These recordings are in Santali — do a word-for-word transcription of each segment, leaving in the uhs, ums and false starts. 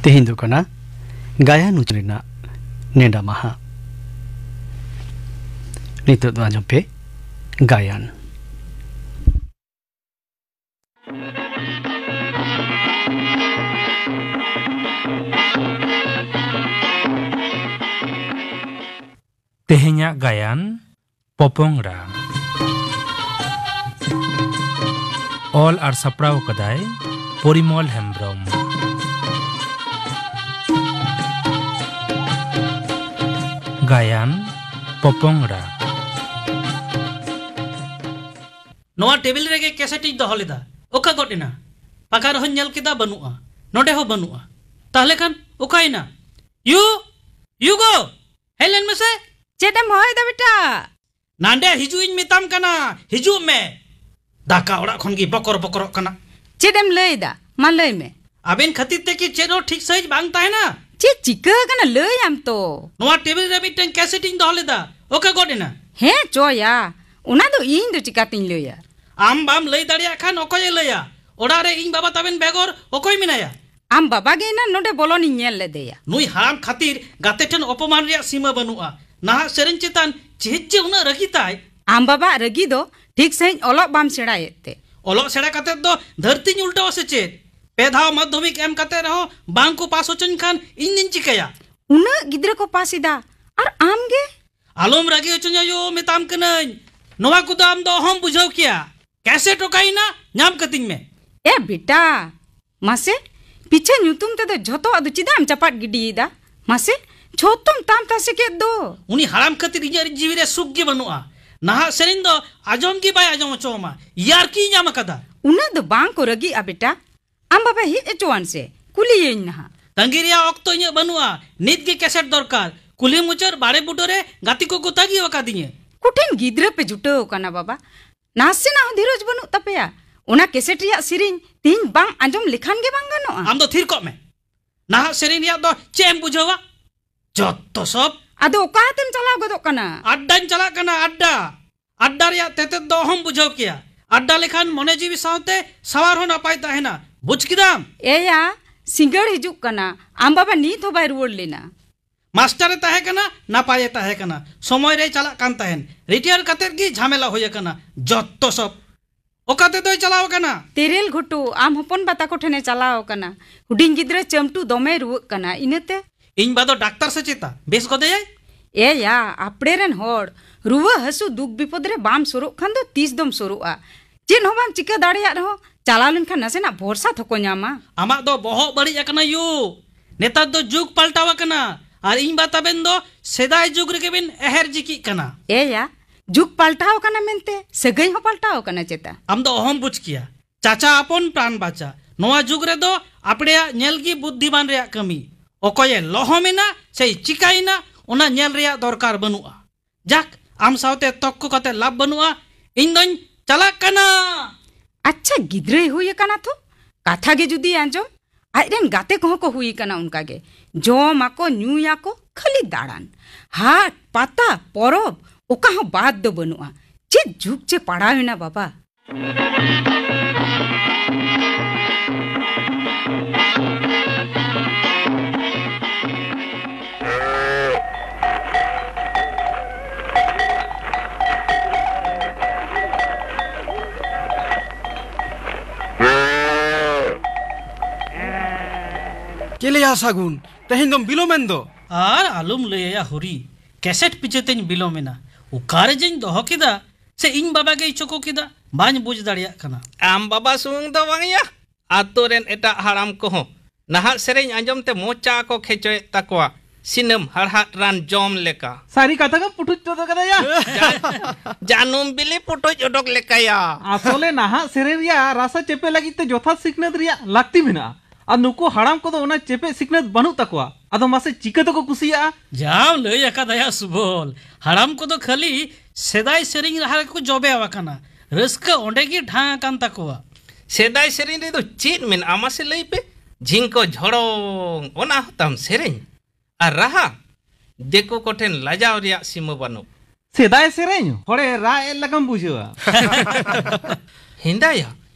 ᱛᱮᱦᱮᱧ ᱫᱚ ᱠᱟᱱᱟ ᱜᱟᱭᱟᱱ ᱩᱪᱷᱟᱹᱱ ᱨᱮᱱᱟᱜ ᱱᱮᱰᱟ ᱢᱟᱦᱟ᱾ ᱱᱤᱛᱚᱜ ᱫᱚ ᱟᱸᱡᱚᱢ ᱯᱮ ᱜᱟᱭᱟᱱ᱾ ᱛᱮᱦᱮᱧᱟᱜ ᱜᱟᱭᱟᱱ, ᱯᱚᱯᱚᱝᱲᱟ᱾ ᱚᱞ ᱟᱨ ᱥᱟᱯᱲᱟᱣ ᱠᱟᱫᱟᱭ ᱯᱚᱨᱤᱢᱚᱞ ᱦᱮᱢᱵᱽᱨᱚᱢ᱾ ᱜᱟᱭᱟᱱ, ᱯᱚᱯᱚᱝᱲᱟ᱾ ᱱᱚᱣᱟ ᱴᱮᱵᱤᱞ ᱨᱮᱜᱮ ᱠᱮᱥᱮᱴ ᱤᱧ ᱫᱚᱦᱚ ᱞᱮᱫᱟ᱾ ᱚᱠᱟ ᱜᱚᱫ ᱮᱱᱟ? ᱯᱟᱠᱟ ᱨᱮᱦᱚᱸᱧ ᱧᱮᱞ ᱠᱮᱫᱟ, ᱵᱟᱹᱱᱩᱜᱼᱟ᱾ ᱱᱚᱰᱮ ᱦᱚᱸ ᱵᱟᱹᱱᱩᱜᱼᱟ᱾ ᱛᱟᱦᱞᱮ ᱠᱷᱟᱱ ᱚᱠᱟᱭᱮᱱᱟ? ᱭᱩ! ᱭᱩ ᱜᱳ! ᱦᱮᱡ ᱞᱮᱱ ᱢᱮᱥᱮ᱾ ᱪᱮᱫ ᱮᱢ ᱦᱚᱦᱚᱭᱮᱫᱟ ᱵᱮᱴᱟ? ᱱᱟᱸᱰᱮ ᱦᱤᱡᱩᱜ ᱤᱧ ᱢᱮᱛᱟᱢ ᱠᱟᱱᱟ, ᱦᱤᱡᱩᱜ ᱢᱮ᱾ ᱫᱟᱠᱟ ᱚᱲᱟᱜ ᱠᱷᱚᱱ ᱜᱮ ᱵᱚᱠᱚᱨ ᱵᱚᱠᱚᱨᱚᱜ ᱠᱟᱱᱟ᱾ ᱪᱮᱫ ᱮᱢ ᱞᱟᱹᱭᱮᱫᱟ? ᱢᱟ ᱞᱟᱹᱭ ᱢᱮ᱾ ᱟᱵᱮᱱ ᱠᱷᱟᱹᱛᱤᱨ ᱛᱮ ᱠᱤ ᱪᱮᱫ ᱦᱚᱸ ᱴᱷᱤᱠ ᱥᱟᱺᱦᱤᱡ ᱵᱟᱝ ᱛᱟᱦᱮᱱᱟ? ᱪᱮᱫ ᱪᱤᱠᱟᱹ ᱟᱠᱟᱱᱟ ᱞᱟᱹᱭᱟᱢ ᱛᱚ᱾ ᱱᱚᱣᱟ ᱴᱮᱵᱤᱞ ᱨᱮ ᱢᱤᱫᱴᱟᱝ ᱠᱮᱥᱮᱴ ᱤᱧ ᱫᱚᱦᱚ ᱞᱮᱫᱟ, ᱚᱠᱟ ᱜᱚᱫ ᱮᱱᱟ? ᱦᱮᱸ ᱪᱚᱭᱟ, ᱚᱱᱟ ᱫᱚ ᱤᱧ ᱫᱚ ᱪᱤᱠᱟᱛᱤᱧ ᱞᱟᱹᱭᱟ? ᱟᱢ ᱵᱟᱢ ᱞᱟᱹᱭ ᱫᱟᱲᱮᱭᱟᱜ ᱠᱷᱟᱱ ᱚᱠᱚᱭᱮ ᱞᱟᱹᱭᱟ? ᱚᱲᱟᱜ ᱨᱮ ᱤᱧ ᱵᱟᱵᱟ ᱛᱟᱵᱮᱱ ᱵᱮᱜᱚᱨ ᱚᱠᱚᱭ ᱢᱮᱱᱟᱭᱟ? ᱟᱢ ᱵᱟᱵᱟ ᱜᱮ ᱮᱱᱟᱱ ᱱᱚᱰᱮ ᱵᱚᱞᱚᱱᱤᱧ ᱧᱮᱞ ᱞᱮᱫᱮᱭᱟ᱾ ᱱᱩᱭ ᱦᱟᱲᱟᱢ ᱠᱷᱟᱹᱛᱤᱨ ᱜᱟᱛᱮ ᱴᱷᱮᱱ ᱚᱯᱚᱢᱟᱱ ᱨᱮᱭᱟᱜ ᱥᱤᱢᱟᱹ ᱵᱟᱹᱱᱩᱜᱼᱟ᱾ ᱱᱟᱦᱟᱜ ᱥᱮᱨᱮᱧ ᱪᱮᱛᱟᱱ ᱪᱮᱫ ᱡᱮ ᱩᱱᱟᱹᱜ ᱨᱟᱹᱜᱤ ᱛᱟᱭ? ᱟᱢ ᱵᱟᱵᱟᱜ ᱨᱟᱹᱜᱤ ᱫᱚ ᱴᱷᱤᱠ ᱥᱟᱺᱦᱤᱡ ᱚᱞᱚᱜ ᱵᱟᱢ ᱥᱮᱬᱟᱭᱮᱫ ᱛᱮ᱾ ᱚᱞᱚᱜ ᱥᱮᱬᱟ ᱠᱟᱛᱮᱫ ᱫᱚ ᱫᱷᱟᱹᱨᱛᱤᱧ ᱩᱞᱴᱟᱹᱣᱟ ᱥᱮ ᱪᱮᱫ? ᱯᱮ ᱫᱷᱟᱣ ᱢᱟᱫᱽᱫᱷᱚᱢᱤᱠ ᱮᱢ ᱠᱟᱛᱮᱫ ᱨᱮᱦᱚᱸ ᱵᱟᱝ ᱠᱚ ᱯᱟᱥ ᱦᱚᱪᱚᱧ ᱠᱷᱟᱱ ᱤᱧ ᱫᱚᱧ ᱪᱤᱠᱟᱹᱭᱟ? ᱩᱱᱟᱹᱜ ᱜᱤᱫᱽᱨᱟᱹ ᱠᱚ ᱯᱟᱥ ᱮᱫᱟ, ᱟᱨ ᱟᱢ ᱜᱮ? ᱟᱞᱚᱢ ᱨᱟᱹᱜᱤ ᱦᱚᱪᱚᱧᱟ ᱭᱳ, ᱢᱮᱛᱟᱢ ᱠᱟᱹᱱᱟᱹᱧ᱾ ᱱᱚᱣᱟ ᱠᱚᱫᱚ ᱟᱢ ᱫᱚ ᱚᱦᱚᱢ ᱵᱩᱡᱷᱟᱹᱣ ᱠᱮᱭᱟ᱾ ᱠᱮᱥᱮᱴ ᱚᱠᱟᱭᱮᱱᱟ? ᱧᱟᱢ ᱠᱟᱹᱛᱤᱧ ᱢᱮ᱾ ᱮ ᱵᱮᱴᱟ, ᱢᱟᱥᱮ, ᱯᱤᱪᱷᱟᱹ ᱧᱩᱛᱩᱢ ᱛᱮᱫᱚ ᱡᱷᱚᱛᱚᱣᱟᱜ ᱫᱚ ᱪᱮᱫᱟᱜ ᱮᱢ ᱪᱟᱯᱟᱫ ᱜᱤᱰᱤᱭᱮᱫᱟ? ᱢᱟᱥᱮ, ᱡᱷᱚᱛᱚᱢ ᱛᱟᱢ ᱛᱟᱥᱮ ᱠᱮᱫ ᱫᱚ᱾ ᱩᱱᱤ ᱦᱟᱲᱟᱢ ᱠᱷᱟᱹᱛᱤᱨ ᱤᱧᱟᱹᱜ ᱡᱤᱣᱤ ᱨᱮ ᱥᱩᱠ ᱜᱮ ᱵᱟᱹᱱᱩᱜᱼᱟ᱾ ᱱᱟᱦᱟᱜ ᱥᱮᱨᱮᱧ ᱫᱚ ᱟᱸᱡᱚᱢ ᱜᱮ ᱵᱟᱭ ᱟᱸᱡᱚᱢ ᱦᱚᱪᱚᱣᱟᱢᱟ᱾ ᱤᱭᱟᱨᱠᱤ ᱧᱟᱢ ᱟᱠᱟᱫᱟ᱾ ᱩᱱᱟᱹᱜ ᱫᱚ ᱵᱟᱝ ᱠᱚ ᱨᱟᱹᱜᱤᱜᱼᱟ ᱵᱮᱴᱟ᱾ ᱟᱢ ᱵᱟᱵᱟ ᱦᱮᱡ ᱦᱚᱪᱚᱣᱟᱱ ᱥᱮ, ᱠᱩᱞᱤᱭᱮᱭᱟᱹᱧ ᱱᱟᱦᱟᱜ᱾ ᱛᱟᱺᱜᱤ ᱨᱮᱭᱟᱜ ᱚᱠᱛᱚ ᱤᱧᱟᱹᱜ ᱵᱟᱹᱱᱩᱜᱼᱟ᱾ ᱱᱤᱛ ᱜᱮ ᱠᱮᱥᱮᱴ ᱫᱚᱨᱠᱟᱨ᱾ ᱠᱩᱞᱦᱤ ᱢᱩᱪᱟᱹᱫ ᱵᱟᱲᱮ ᱵᱩᱴᱟᱹ ᱨᱮ ᱜᱟᱛᱮ ᱠᱚᱠᱚ ᱛᱟᱺᱜᱤ ᱟᱠᱟᱫᱤᱧᱟᱹ᱾ ᱠᱚᱴᱷᱤᱱ ᱜᱤᱫᱽᱨᱟᱹ ᱯᱮ ᱡᱩᱴᱟᱹᱣ ᱟᱠᱟᱱᱟ ᱵᱟᱵᱟ᱾ ᱱᱟᱥᱮᱱᱟᱜ ᱦᱚᱸ ᱫᱷᱤᱨᱚᱡᱽ ᱵᱟᱹᱱᱩᱜ ᱛᱟᱯᱮᱭᱟ᱾ ᱚᱱᱟ ᱠᱮᱥᱮᱴ ᱨᱮᱭᱟᱜ ᱥᱮᱨᱮᱧ ᱛᱮᱦᱮᱧ ᱵᱟᱝ ᱟᱸᱡᱚᱢ ᱞᱮᱠᱷᱟᱱ ᱜᱮ ᱵᱟᱝ ᱜᱟᱱᱚᱜᱼᱟ᱾ ᱟᱢ ᱫᱚ ᱛᱷᱤᱨ ᱠᱚᱜ ᱢᱮ᱾ ᱱᱟᱦᱟᱜ ᱥᱮᱨᱮᱧ ᱨᱮᱭᱟᱜ ᱫᱚ ᱪᱮᱫ ᱮᱢ ᱵᱩᱡᱷᱟᱹᱣᱟ? ᱡᱚᱛᱚ ᱥᱚᱵ᱾ ᱟᱫᱚ ᱚᱠᱟ ᱛᱮᱢ ᱪᱟᱞᱟᱣ ᱜᱚᱫᱚᱜ ᱠᱟᱱᱟ? ᱟᱰᱰᱟᱧ ᱪᱟᱞᱟᱜ ᱠᱟᱱᱟ, ᱟᱰᱰᱟ᱾ ᱟᱰᱰᱟ ᱨᱮᱭᱟᱜ ᱛᱮᱛᱮᱫ ᱫᱚ ᱚᱦᱚᱢ ᱵᱩᱡᱷᱟᱹᱣ ᱠᱮᱭᱟ᱾ ᱟᱰᱰᱟ ᱞᱮᱠᱷᱟᱱ ᱢᱚᱱᱮ ᱡᱤᱣᱤ ᱥᱟᱶᱛᱮ ᱥᱟᱶᱟᱨ ᱦᱚᱸ ᱱᱟᱯᱟᱭ ᱛᱟᱦᱮᱱᱟ᱾ ᱵᱩᱡᱽ ᱠᱮᱫᱟᱢ? ᱮᱭᱟ, ᱥᱤᱸᱜᱟᱹᱲ ᱦᱤᱡᱩᱜ ᱠᱟᱱᱟ, ᱟᱢ ᱵᱟᱵᱟ ᱱᱤᱛ ᱦᱚᱸ ᱵᱟᱭ ᱨᱩᱣᱟᱹᱲ ᱞᱮᱱᱟ᱾ ᱢᱟᱥᱴᱟᱨᱮ ᱛᱟᱦᱮᱸ ᱠᱟᱱᱟ, ᱱᱟᱯᱟᱭᱮ ᱛᱟᱦᱮᱸ ᱠᱟᱱᱟ, ᱥᱚᱢᱚᱭ ᱨᱮᱭ ᱪᱟᱞᱟᱜ ᱠᱟᱱ ᱛᱟᱦᱮᱸᱱ᱾ ᱨᱤᱴᱟᱭᱟᱨ ᱠᱟᱛᱮᱫ ᱜᱮ ᱡᱷᱟᱢᱮᱞᱟ ᱦᱩᱭ ᱟᱠᱟᱱᱟ ᱡᱚᱛᱚ ᱥᱚᱵ᱾ ᱚᱠᱟ ᱛᱮᱫᱚᱭ ᱪᱟᱞᱟᱣ ᱟᱠᱟᱱᱟ? ᱛᱮᱨᱮᱞ ᱜᱷᱩᱴᱩ, ᱟᱢ ᱦᱚᱯᱚᱱ ᱵᱟ ᱛᱟᱠᱚ ᱴᱷᱮᱱᱮ ᱪᱟᱞᱟᱣ ᱟᱠᱟᱱᱟ᱾ ᱦᱩᱰᱤᱧ ᱜᱤᱫᱽᱨᱟᱹ ᱪᱟᱹᱢᱴᱩ ᱫᱚᱢᱮᱭ ᱨᱩᱣᱟᱹᱜ ᱠᱟᱱᱟ, ᱤᱱᱟᱹᱛᱮ᱾ ᱤᱧ ᱵᱟ ᱫᱚ ᱰᱟᱠᱛᱟᱨ ᱥᱮ ᱪᱮᱛᱟ? ᱵᱮᱥ ᱜᱚᱫᱮᱭᱟᱭ? ᱮᱭᱟ, ᱟᱯᱲᱮ ᱨᱮᱱ ᱦᱚᱲ, ᱨᱩᱣᱟᱹ ᱦᱟᱹᱥᱩ ᱫᱩᱠ ᱵᱤᱯᱚᱫ ᱨᱮ ᱵᱟᱢ ᱥᱩᱨᱚᱜ ᱠᱷᱟᱱ ᱫᱚ ᱛᱤᱥ ᱫᱚᱢ ᱥᱩᱨᱚᱜᱼᱟ? ᱪᱮᱫ ᱦᱚᱸ ᱵᱟᱢ ᱪᱤᱠᱟᱹ ᱫᱟᱲᱮᱭᱟᱜ ᱨᱮᱦᱚᱸ, ᱪᱟᱞᱟᱣ ᱞᱮᱱᱠᱷᱟᱱ ᱱᱟᱥᱮᱱᱟᱜ ᱵᱷᱚᱨᱥᱟ ᱛᱷᱚᱠᱚ ᱧᱟᱢᱟ᱾ ᱟᱢᱟᱜ ᱫᱚ ᱵᱚᱦᱚᱜ ᱵᱟᱹᱲᱤᱡ ᱟᱠᱟᱱᱟ ᱭᱩ᱾ ᱱᱮᱛᱟᱨ ᱫᱚ ᱡᱩᱜᱽ ᱯᱟᱞᱴᱟᱣ ᱟᱠᱟᱱᱟ, ᱟᱨ ᱤᱧ ᱵᱟ ᱛᱟᱵᱮᱱ ᱫᱚ ᱥᱮᱫᱟᱭ ᱡᱩᱜᱽ ᱨᱮᱜᱮ ᱵᱮᱱ ᱮᱦᱮᱨ ᱡᱤᱠᱤᱜ ᱠᱟᱱᱟ᱾ ᱮᱭᱟ, ᱡᱩᱜᱽ ᱯᱟᱞᱴᱟᱣ ᱟᱠᱟᱱᱟ ᱢᱮᱱᱛᱮ ᱥᱟᱹᱜᱟᱹᱭ ᱦᱚᱸ ᱯᱟᱞᱴᱟᱣ ᱟᱠᱟᱱᱟ ᱪᱮᱛᱟ? ᱟᱢ ᱫᱚ ᱚᱦᱚᱢ ᱵᱩᱡᱽ ᱠᱮᱭᱟ᱾ ᱪᱟᱪᱟ ᱟᱯᱚᱱ ᱯᱨᱟᱱ ᱵᱟᱪᱟ᱾ ᱱᱚᱣᱟ ᱡᱩᱜᱽ ᱨᱮᱫᱚ ᱟᱯᱲᱮᱭᱟᱜ ᱧᱮᱞ ᱜᱮ ᱵᱩᱫᱽᱫᱷᱤᱢᱟᱱ ᱨᱮᱭᱟᱜ ᱠᱟᱹᱢᱤ᱾ ᱚᱠᱚᱭᱮ ᱞᱚᱦᱚᱢ ᱮᱱᱟ ᱥᱮᱭ ᱪᱤᱠᱟᱭᱮᱱᱟ, ᱚᱱᱟ ᱧᱮᱞ ᱨᱮᱭᱟᱜ ᱫᱚᱨᱠᱟᱨ ᱵᱟᱹᱱᱩᱜᱼᱟ᱾ ᱡᱟᱠ, ᱟᱢ ᱥᱟᱶᱛᱮ ᱛᱚᱠᱠᱚ ᱠᱟᱛᱮ ᱞᱟᱵᱷ ᱵᱟᱹᱱᱩᱜᱼᱟ᱾ ᱤᱧ ᱫᱚᱧ ᱪᱟᱞᱟᱜ ᱠᱟᱱᱟ᱾ ᱟᱪᱪᱷᱟ, ᱜᱤᱫᱽᱨᱟᱹᱭ ᱦᱩᱭ ᱟᱠᱟᱱᱟ ᱛᱚ, ᱠᱟᱛᱷᱟ ᱜᱮ ᱡᱩᱫᱤ ᱟᱸᱡᱚᱢ, ᱟᱡ ᱨᱮᱱ ᱜᱟᱛᱮ ᱠᱚᱦᱚᱸ ᱠᱚ ᱦᱩᱭ ᱟᱠᱟᱱᱟ ᱚᱱᱠᱟ ᱜᱮ᱾ ᱡᱚᱢ ᱟᱠᱚ, ᱧᱩᱭᱟᱠᱚ, ᱠᱷᱟᱹᱞᱤ ᱫᱟᱬᱟᱱ᱾ ᱦᱟᱴ, ᱯᱟᱛᱟ, ᱯᱚᱨᱚᱵᱽ, ᱚᱠᱟ ᱦᱚᱸ ᱵᱟᱫ ᱫᱚ ᱵᱟᱹᱱᱩᱜᱼᱟ᱾ ᱪᱮᱫ ᱡᱩᱜᱽ ᱪᱮ ᱯᱟᱲᱟᱣ ᱮᱱᱟ ᱵᱟᱵᱟ᱾ ᱪᱮᱞᱮᱭᱟ ᱥᱟᱹᱜᱩᱱ, ᱛᱮᱦᱮᱧ ᱫᱚᱢ ᱵᱤᱞᱚᱢᱮᱱ ᱫᱚ? ᱟᱨ ᱟᱞᱚᱢ ᱞᱟᱹᱭ ᱟᱭᱟ ᱦᱚᱨᱤ, ᱠᱮᱥᱮᱴ ᱯᱤᱪᱷᱟᱹ ᱛᱮᱧ ᱵᱤᱞᱚᱢ ᱮᱱᱟ᱾ ᱚᱠᱟ ᱨᱮ ᱡᱮᱧ ᱫᱚᱦᱚ ᱠᱮᱫᱟ, ᱥᱮ ᱤᱧ ᱵᱟᱵᱟ ᱜᱮᱭ ᱪᱚᱠᱚ ᱠᱮᱫᱟ, ᱵᱟᱹᱧ ᱵᱩᱡᱽ ᱫᱟᱲᱮᱭᱟᱜ ᱠᱟᱱᱟ᱾ ᱟᱢ ᱵᱟᱵᱟ ᱥᱩᱢᱩᱝ ᱫᱚ ᱵᱟᱝᱭᱟ, ᱟᱛᱳ ᱨᱮᱱ ᱮᱴᱟᱜ ᱦᱟᱲᱟᱢ ᱠᱚᱦᱚᱸ ᱱᱟᱦᱟᱜ ᱥᱮᱨᱮᱧ ᱟᱸᱡᱚᱢ ᱛᱮ ᱢᱚᱪᱟ ᱠᱚ ᱠᱷᱮᱪᱚᱭᱮᱫ ᱛᱟᱠᱚᱣᱟ, ᱥᱤᱱᱟᱹᱢ ᱦᱟᱲᱦᱟᱫ ᱨᱟᱱ ᱡᱚᱢ ᱞᱮᱠᱟ᱾ ᱥᱟᱹᱨᱤ ᱠᱟᱛᱷᱟ ᱜᱮᱢ ᱯᱩᱴᱩᱡ ᱚᱰᱚᱠ ᱠᱟᱫᱟᱭᱟ᱾ ᱡᱟ-, ᱡᱟᱹᱱᱩᱢ ᱵᱤᱞᱤ ᱯᱩᱴᱩᱡ ᱚᱰᱚᱠ ᱞᱮᱠᱟᱭᱟ᱾ ᱟᱥᱚᱞᱮ ᱱᱟᱦᱟᱜ ᱥᱮᱨᱮᱧ ᱨᱮᱭᱟᱜ ᱨᱟᱥᱟ ᱪᱮᱯᱮ ᱞᱟᱹᱜᱤᱫ ᱛᱮ ᱡᱚᱛᱷᱟᱛ ᱥᱤᱠᱷᱱᱟᱹᱛ ᱨᱮᱭᱟᱜ ᱞᱟᱹᱠᱛᱤ ᱢᱮᱱᱟᱜᱼᱟ᱾ ᱟᱨ ᱱᱩᱠᱩ ᱦᱟᱲᱟᱢ ᱠᱚᱫᱚ ᱚᱱᱟ ᱪᱮᱯᱮᱡ ᱥᱤᱠᱷᱱᱟᱹᱛ ᱵᱟᱹᱱᱩᱜ ᱛᱟᱠᱚᱣᱟ᱾ ᱟᱫᱚ ᱢᱟᱥᱮ ᱪᱤᱠᱟᱹ ᱛᱮᱠᱚ ᱠᱩᱥᱤᱭᱟᱜᱼᱟ? ᱡᱟᱢ ᱞᱟᱹᱭ ᱟᱠᱟᱫᱟᱭᱟ ᱥᱩᱵᱚᱞ, ᱦᱟᱲᱟᱢ ᱠᱚᱫᱚ ᱠᱷᱟᱹᱞᱤ ᱥᱮᱫᱟᱭ ᱥᱮᱨᱮᱧ ᱨᱟᱦᱟ ᱨᱮᱠᱚ ᱡᱚᱵᱮ ᱟᱠᱟᱱᱟ᱾ ᱨᱟᱹᱥᱠᱟᱹ ᱚᱸᱰᱮ ᱜᱮ ᱰᱷᱟᱝ ᱟᱠᱟᱱ ᱛᱟᱠᱚᱣᱟ᱾ ᱥᱮᱫᱟᱭ ᱥᱮᱨᱮᱧ ᱨᱮᱫᱚ ᱪᱮᱫ ᱢᱮᱱᱟᱜᱼᱟ ᱢᱟᱥᱮ ᱞᱟᱹᱭ ᱯᱮ? ᱡᱷᱤᱝᱠᱚ ᱡᱷᱚᱲᱚᱝ, ᱚᱱᱟ ᱦᱚᱸ ᱛᱟᱢ ᱥᱮᱨᱮᱧ? ᱟᱨ ᱨᱟᱦᱟ? ᱫᱤᱠᱩ ᱠᱚᱴᱷᱮᱱ ᱞᱟᱡᱟᱣ ᱨᱮᱭᱟᱜ ᱥᱤᱢᱟᱹ ᱵᱟᱹᱱᱩᱜ᱾ ᱥᱮᱫᱟᱭ ᱥᱮᱨᱮᱧ ᱦᱚᱲᱮ ᱨᱟᱜ ᱮᱫ ᱞᱮᱠᱟᱢ ᱵᱩᱡᱷᱟᱹᱣᱟ᱾ ᱦᱮᱸᱫᱟᱭᱟ,